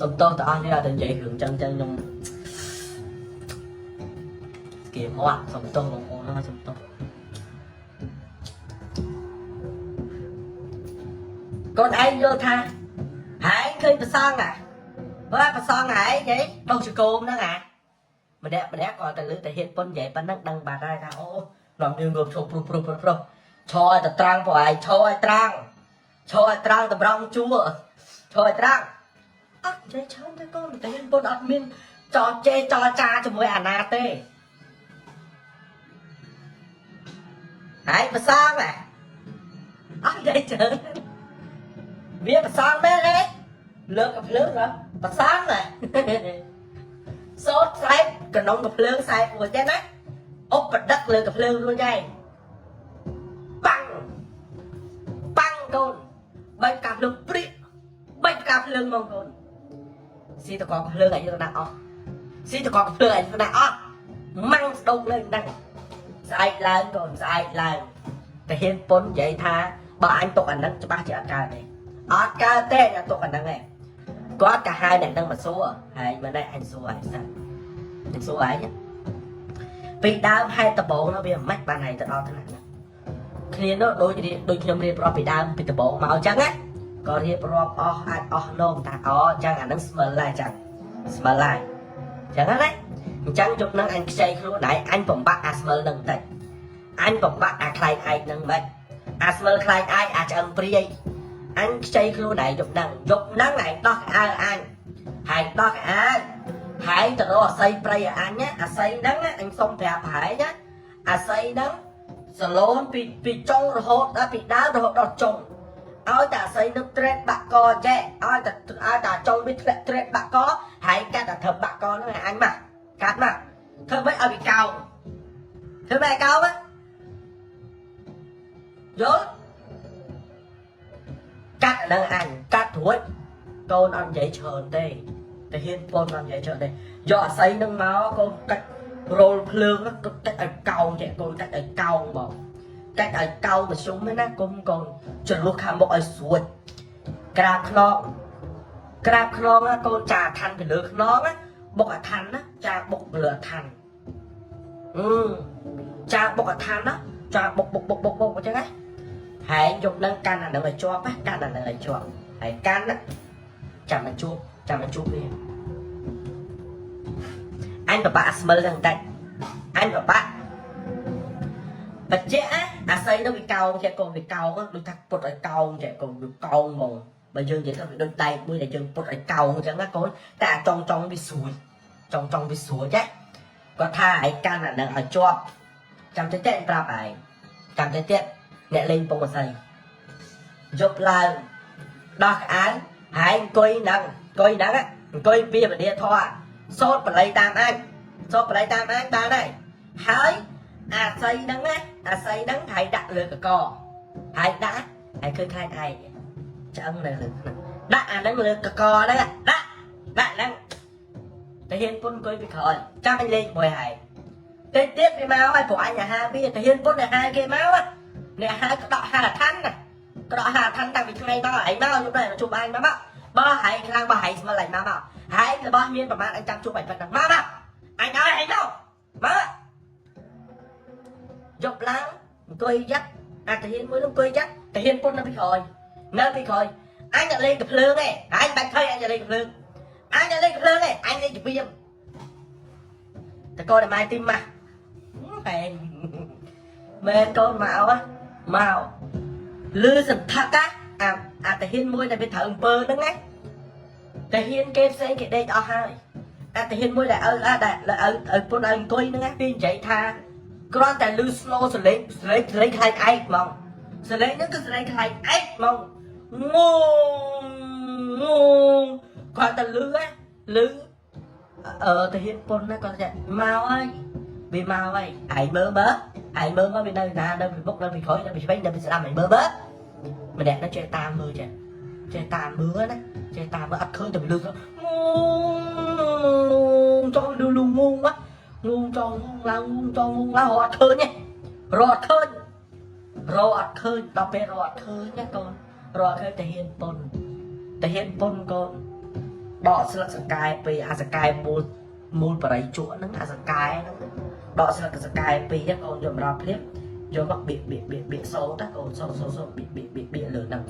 សុំទោសតអស់នេះអត់ទៅនិយាយរឿងចឹងចឹងខ្ញុំស្គៀមាត់សុំទោសបងប្អូនសុំទោសកូនឯងយល់ថាហែងឃើញប្រសងអាបើប្រសងហែងហីដុសចកោមហ្នឹងអាម្នាក់ម្នាក់គាត់តែលឺតែហ៊ានប៉ុននិយាយប៉ុណ្ណឹងដឹងបាត់ហើយថាអូនាំយើងងើបឈប់ព្រុសព្រុសព្រុសព្រុសឈរឲ្យតែត្រាំងព្រោះឯងឈរឲ្យត្រាំងឈរឲ្យត្រាំងតម្រង់ជួរឈរឲ្យត្រាំងអត់និយាយច្រើនទេកូនតែហ៊ានប៉ុនអត់មានចរចេចរចាជាមួយអាណាទេហើយប្រសងហ៎អត់និយាយច្រើនវាប្រសងមែនទេលើកកំភ្លើងហ៎ប្រសងហ៎ សូត្រខ្សែកណ្ដុងកំភ្លើងខ្សែរួចទេណាអុបបដឹកលើកំភ្លើងរួចហើយប៉ាំងប៉ាំងកូនបែកកាភ្លើងព្រិចបែកកាភ្លើងមកកូនស៊ីតកកំភ្លើងឲ្យយកណាស់អស់ស៊ីតកកំភ្លើងឲ្យយកណាស់អស់ម៉ាំងស្ដោកលើហ្នឹងស្អែកឡើងកូនស្អែកឡើងតែហ៊ានពុននិយាយថាបើអញຕົកអាហ្នឹងច្បាស់ជាអត់កើតទេអត់កើតទេអញຕົកអាហ្នឹងឯងគាត់ក៏ហៅអ្នកហ្នឹងមកសួរហើយមិនដែរអញសួរឯងសិនអញសួរឯងពីដើមហេតុដំបងនោះវាមិនបានហើយទៅដល់ថ្នាក់ហ្នឹងគ្នានោះដូចដូចខ្ញុំរៀបរាប់ពីដើមពីដំបងមកអញ្ចឹងណាក៏រៀបរាប់អស់អាចអស់នោមថាអូអញ្ចឹងអាហ្នឹងស្មិលដែរអញ្ចឹងស្មិលដែរអញ្ចឹងណាអញ្ចឹងជប់ហ្នឹងអញខ្ចីខ្លួនឯងអញបំបាក់អាស្មិលហ្នឹងបន្តិចអញបំបាក់អាខ្លែងឯងហ្នឹងមិនអាស្មិលខ្លែងឯងអាចឆ្អឹងព្រាយអញខ្ចីខ្លួនឯងយប់ហ្នឹងយប់ហ្នឹងឯងដោះខោអាវអញហើយដោះខោអាវហើយទៅរកអាស័យព្រៃឲ្យអញណាអាស័យហ្នឹងអញសុំប្រាប់ហើយណាអាស័យហ្នឹងសឡូនពីពីចុងរហូតដល់ពីដើមរហូតដល់ចុងឲ្យតែអាស័យនឹងត្រេតបាក់កចេះឲ្យតែឲ្យតែចុងវាធ្លាក់ត្រេតបាក់កហើយកាត់តែធ្វើបាក់កហ្នឹងឲ្យអញមកកាត់មកធ្វើម៉េចឲ្យវាកោងធ្វើម៉េចឲ្យកោងណាយល់កាត់អាហ្នឹងអញកាត់រួចកូនអត់និយាយច្រើនទេតែហ៊ានពនអត់និយាយច្រើនទេយកអាស័យហ្នឹងមកកូនកាច់រោលភ្លើងហ្នឹងក៏កាច់ឲ្យកោងចេះកូនកាច់ឲ្យកោងបងកាច់ឲ្យកោងមធ្យមហ្នឹងណាគុំកូនចលុះខាងមុខឲ្យស្រួចក្រាបខ្នងក្រាបខ្នងណាកូនចាឋានពីលើខ្នងណាបុកអាឋានណាចាបុកលើអាឋានអឺចាបុកអាឋានណាចាបុកបុកបុកបុកបុកអញ្ចឹងណា ហើយយកនឹងកាន់អានឹងឲ្យជាប់ណាកាន់អានឹងឲ្យជាប់ហើយកាន់ណាចាំមកជួបចាំមកជួបវាអញពិបាកស្មិលហ្នឹងបន្តិចអញពិបាកបច្ចៈអាស័យនោះវាកោងចេះកូនវាកោងដូចថាពុតឲ្យកោងចេះកូនវាកោងហ្មងបើយើងនិយាយទៅវាដូចដែកមួយដែលយើងពុតឲ្យកោងអញ្ចឹងណាកូនតែអាចុងចុងវាស្រួយចុងចុងវាស្រួយចេះគាត់ថាឯងកាន់អានឹងឲ្យជាប់ចាំតិចតិចប្រាប់ឯងចាំតិចតិចអ្នកលេងពងអាស័យយប់ឡើងដោះក្អៅហើយអង្គុយហ្នឹងអង្គុយហ្នឹងអង្គុយពីពលាធរសូត្របល័យតាមអញសូត្របល័យតាមអញបានហើយហើយអាស័យហ្នឹងណាអាស័យហ្នឹងហើយដាក់លើកកហើយដាក់ហើយឃើញខ្លាចឯងឆ្អឹងនៅលើហ្នឹងដាក់អាហ្នឹងលើកកហ្នឹងដាក់ដាក់ហ្នឹងតែហ៊ានពុនអង្គុយពីក្រោយចាំអញលេងមួយហើយតិចទៀតវាមកហើយព្រោះអញអាហារវាតែហ៊ានពុនអាហារគេមកអ្នកហាក្តក់ហាឋានណាក្តក់ហាឋានតាំងពីថ្ងៃមកឯងមកយប់ដែរជួបអញមកមកបើហែងខ្លាំងបើហែងស្មិលឯងមកមកហែងរបស់មានប្រមាណអញចាំជួបឯងប៉ុណ្ណឹងមកមកអញឲ្យឯងមកមកយប់ឡើងអង្គុយយ៉ាត់អាតាហ៊ានមួយនោះអង្គុយយ៉ាត់តាហ៊ានពុននៅពីក្រោយនៅពីក្រោយអញអត់លេងកំភ្លើងទេអញបាច់ភ័យអញអត់លេងកំភ្លើងអញអត់លេងកំភ្លើងទេអញលេងជំរាបតកូនតែម៉ែទីម៉ាស់ហែងមែនកូនមកហ៎មកលឺសន្ធឹកអាអាតាហ៊ានមួយដែលវាត្រូវអំពើហ្នឹងណាតាហ៊ានគេផ្សេងគេដេកអស់ហើយអាតាហ៊ានមួយដែលឲ្យដែលឲ្យឲ្យពុនឲ្យអង្គុយហ្នឹងណាវានិយាយថាគ្រាន់តែលឺ slow សលេងសលេងសលេងខ្លែងឯកហ្មងសលេងហ្នឹងគឺសលេងខ្លែងឯកហ្មងងងងគ្រាន់តែលឺណាលឺអឺតាហ៊ានពុនណាគាត់ចេះមកហើយវាមកហើយឯងមើលមើលឯងមើលមកវានៅណានៅពីមុខនៅពីក្រោយនៅពីឆ្វេងនៅពីស្ដាំឯងមើលមើលម្នាក់ហ្នឹងចេះតាមមើលចេះចេះតាមមើលណាចេះតាមមើលអត់ឃើញតែលឺងងចង់លឺលងងងងចង់ងឡើងងចង់ងឡើងរត់ឃើញទេរត់ឃើញរត់ឃើញដល់ពេលរត់ឃើញណាកូនរត់ឃើញតែហ៊ានពុន តែហ៊ានប៉ុនកូនដកស្លឹកសង្កែពីអាសង្កែមូលមូលបរិយជក់ហ្នឹងអាសង្កែហ្នឹងដកស្លឹកសង្កែពីហ្នឹងកូនយកម្ដងភ្លាមយកមកបៀកបៀកបៀកបៀកសូត្រកូនសូត្រសូត្រសូត្របៀកបៀកបៀកបៀកលើហ្នឹង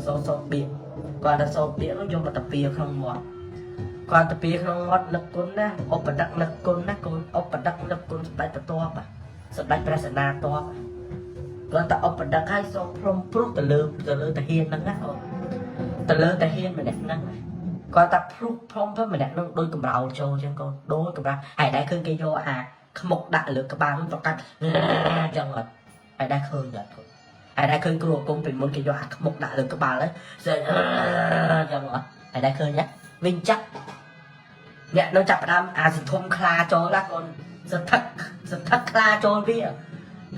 សូត្រសូត្របៀកគាត់តែសូត្របៀកហ្នឹងយកមកតាពីក្នុងមាត់គាត់តាពីក្នុងមាត់នឹកគុណណាឧបដឹកនឹកគុណណាកូនឧបដឹកនឹកគុណសម្ដេចបន្ទាប់សម្ដេចព្រះសេនាតបគាត់តែឧបដឹកឲ្យសូមព្រំព្រុសទៅលើតាហ៊ានហ្នឹងណាអូនទៅលើតាហ៊ានម្នាក់ហ្នឹងគាត់តែព្រុសព្រំទៅម្នាក់ហ្នឹងដូចកម្រោលចូលចឹងកូនដូចកម្រាស់ហើយដែរឃើញគេយកអាខ្មុកដាក់លើក្បាលហ្នឹងប្រកាច់ចឹងអត់ហើយដែរឃើញអត់កូនហើយដែរឃើញគ្រូអាគមពីមុនគេយកអាខ្មុកដាក់លើក្បាលហ្នឹងស្អែកចឹងអត់ហើយដែរឃើញទេវិញចាក់អ្នកនឹងចាប់ផ្ដើមអាសន្ធុំខ្លាចូលណាកូនសន្ធឹកសន្ធឹកខ្លាចូលវា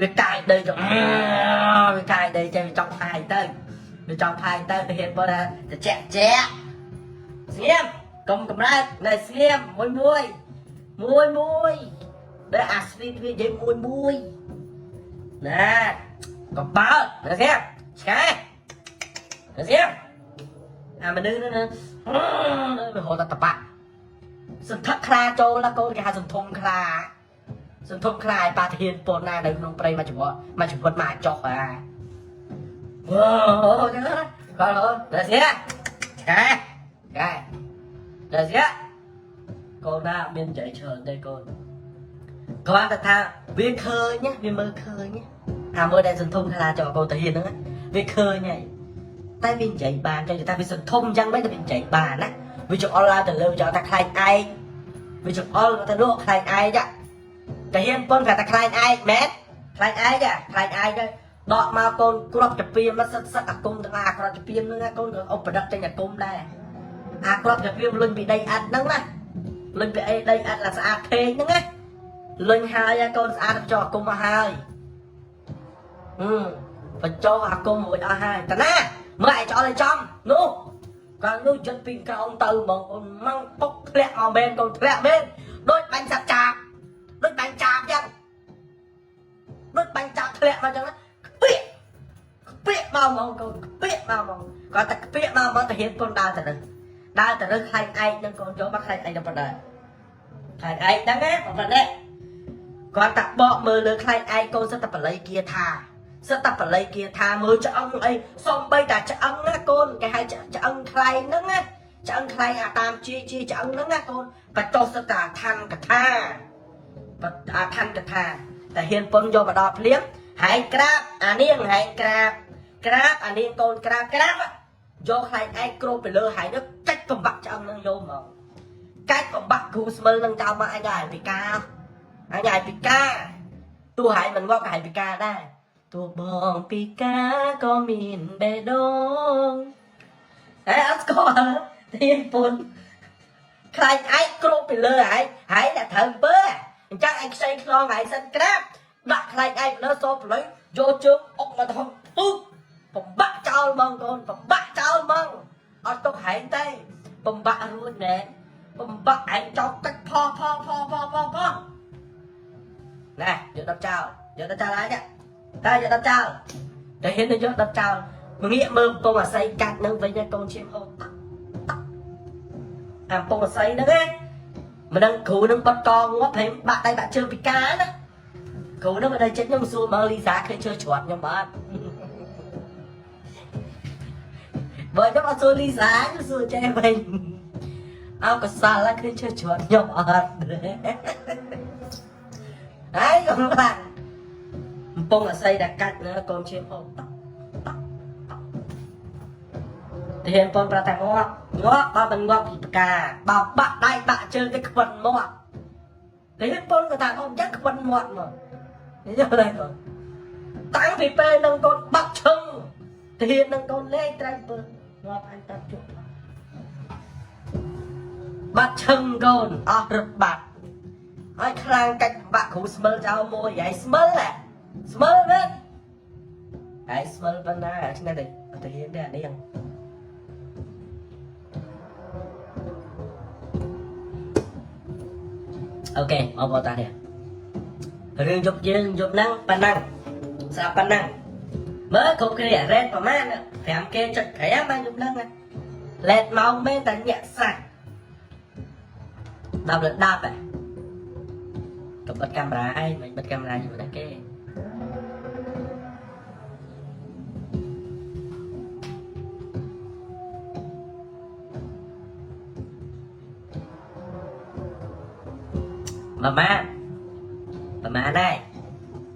វាកាយដីចឹងវាកាយដីចឹងវាចង់ផាយទៅវាចង់ផាយទៅហ៊ានបើថាត្រជាក់ជាក់ស្ងៀមកុំកម្រើកនៅស្ងៀមមួយមួយមួយមួយដែលអាស្វីតវានិយាយមួយមួយណាកំបើនៅស្ងៀមឆ្កែនៅស្ងៀមអាមនុស្សនោះវាហៅថាតបាក់សន្ធឹកខ្លាចូលណាកូនគេហៅសន្ធុំខ្លាសន្ធុំខ្លាឲ្យប៉ាធានពនណានៅក្នុងព្រៃមួយជីវិតមួយជីវិតមកចុះអាអូចឹងណាបាទអូដល់ស្ងៀមឆ្កែឆ្កែដល់ស្ងៀមកូនណាមានចៃច្រើនទេកូនគ្រាន់តែថាវាឃើញណាវាមើលឃើញណាអាមើលដែលសន្ធុំខ្លាចូលកូនតាហ៊ានហ្នឹងវាឃើញហើយតែវានិយាយបានចឹងតែវាសន្ធុំចឹងមិនតែវានិយាយបានណាវាចង្អុលឡើងទៅលើវាចង់ថាខ្លែងឯងវាចង្អុលទៅនោះខ្លែងឯងតាហ៊ានប៉ុនប្រាប់ថាខ្លែងឯងមែនខ្លែងឯងខ្លែងឯងទៅដកមកកូនគ្រាប់ចាពីមកសិតសិតអាគុំទាំងអាគ្រាប់ចាពីហ្នឹងកូនក៏ឧបដឹកចេញអាគុំដែរអាគ្រាប់ចាពីលុញពីដីអាត់ហ្នឹងណាលុញពីអីដីអាត់ឡាស្អាតភេងហ្នឹងណាលុញហើយកូនស្អាតចោះអាគុំមកហើយហឹមបញ្ចុះអាគុំរួចអស់ហើយតាណាមើលឯងចោលឲ្យចំនោះកាលនោះចិត្តពីក្រោមទៅបងអូនម៉ងពុកធ្លាក់មកមែនកូនធ្លាក់មែនដូចបាញ់សត្វចាបដូចបាញ់ចាបចឹងដូចបាញ់ចាបធ្លាក់មកចឹងខ្ពៀកខ្ពៀកមកហ្មងកូនខ្ពៀកមកហ្មងគាត់តែខ្ពៀកមកហ្មងទៅហ៊ានពនដើរទៅនឹងដើរទៅនឹងខ្លាញ់ឯងនឹងកូនយកមកខ្លាញ់ឯងទៅប៉ុណ្ណាខ្លាញ់ឯងហ្នឹងណាប៉ុណ្ណេះគាត់តែបកមើលលើខ្លាញ់ឯងកូនសិតតែបល័យគាថាសិតតែបល័យគាថាមើលឆ្អឹងអីសំបីតែឆ្អឹងណាកូនគេហៅឆ្អឹងខ្លែងហ្នឹងណាឆ្អឹងខ្លែងអាតាមជាជាឆ្អឹងហ្នឹងណាកូនបចុះសិតតែឋានកថាអាឋានកថាតែហ៊ានពុនយកមកដល់ភ្លាមហែងក្រាបអានាងហែងក្រាបក្រាបអានាងកូនក្រាបក្រាបយកខ្លែងឯងគ្របទៅលើហែងនោះកាច់បំបាក់ឆ្អឹងហ្នឹងយកមកកាច់បំបាក់គ្រូស្មិលនឹងចោលមកអញដែរពិការអញដែរពិការទោះហែងមិនងាប់ក៏ហែងពិការដែរទោះបងពិការក៏មានបេះដូងហេអត់ស្គាល់ទៀនពុនខ្លាញ់ឯងគ្របពីលើហែងហែងតែត្រូវអំពើអញ្ចឹងឯងខ្ចីខ្នងហែងសិនក្រាបដាក់ខ្លាញ់ឯងលើសូប្រឡុយយកជើងអុកមកថងពុកបំបាក់ចោលហ្មងកូនបំបាក់ចោលហ្មងអត់ទុកហែងទេបំបាក់រួចមែនបំបាក់ឯងចោលកាច់ផផផផផផណែយកដប់ចោលយកដប់ចោលហើយតែយកដប់ចោលតែហ៊ានទៅយកដប់ចោលងាកមើលកំពង់អាស័យកាត់នឹងវិញកូនឈាមហូរតាក់តាក់អាកំពង់អាស័យហ្នឹងណាមិនដឹងគ្រូនឹងបត់កងាប់ព្រមបាក់ដៃបាក់ជើងពិការណាគ្រូនឹងមិនได้ចិត្តខ្ញុំសួរមើលលីសាឃើញជើច្រត់ខ្ញុំបាទបើខ្ញុំអត់សួរលីសាខ្ញុំសួរចេះវិញអោកសាលឃើញជើច្រត់ខ្ញុំអត់ហើយកុំខ្លាំងកំពង់អាស័យដែលកាច់ណាកូនឈាមហូរតាក់តាក់តាក់ទាហានប៉ុនប្រតាងាប់ងាប់បើមិនងាប់ពីផ្កាបើបាក់ដៃបាក់ជើងទៅខ្វិនមាត់ទាហានប៉ុនក៏ថាអូអញ្ចឹងខ្វិនមាត់មកយល់ទេកូនតាំងពីពេលនឹងកូនបាក់ឈឹងទាហាននឹងកូនលេងត្រូវពើងាប់អញតាប់ជុកបាត់ឈឹងកូនអស់រឹបបាត់ឲ្យខ្លាំងកាច់បាក់គ្រូស្មិលចោលមួយហើយស្មិលហ៎ស្មិលមែនហើយស្មិលប៉ុណ្ណាឆ្នេះទេអត់ទៅហ៊ានទេអានេះOK បងប្អូនតានេះរឿងយប់យើងយប់ហ្នឹងប៉ុណ្ណឹងស្រាប់ប៉ុណ្ណឹងមើលគ្រប់គ្នារ៉េតប្រហែល5គេចុច5បានយប់ហ្នឹងណា លេតម៉ោងមែនតែញាក់សាច់10លើ10ហ៎កុំបិទកាមេរ៉ាឯងមិនបិទកាមេរ៉ាជាមួយដែរគេ ប្រមាណប្រមាណដែរ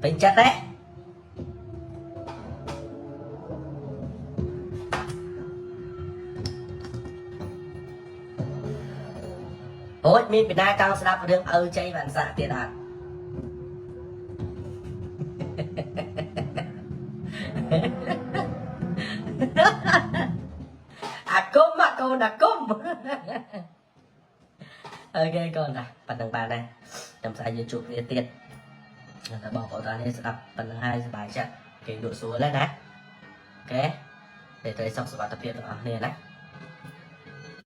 ពេញចិត្តទេអូយមានពីណាចង់ស្ដាប់រឿងឪជ័យវណ្ណស័កទៀតអត់ អាគុំអាកូនអាគុំ OK កូនណាប៉ណ្ណឹងបានដែរចាំស្អែកយើងជួបគ្នាទៀតតែបងប្អូនតានេះស្ដាប់ប៉ុណ្ណឹងហើយសប្បាយចិត្តគេលក់ស្រួលហើយណាOK តែត្រីសុខសុវត្ថិភាពទាំងអស់គ្នាណា។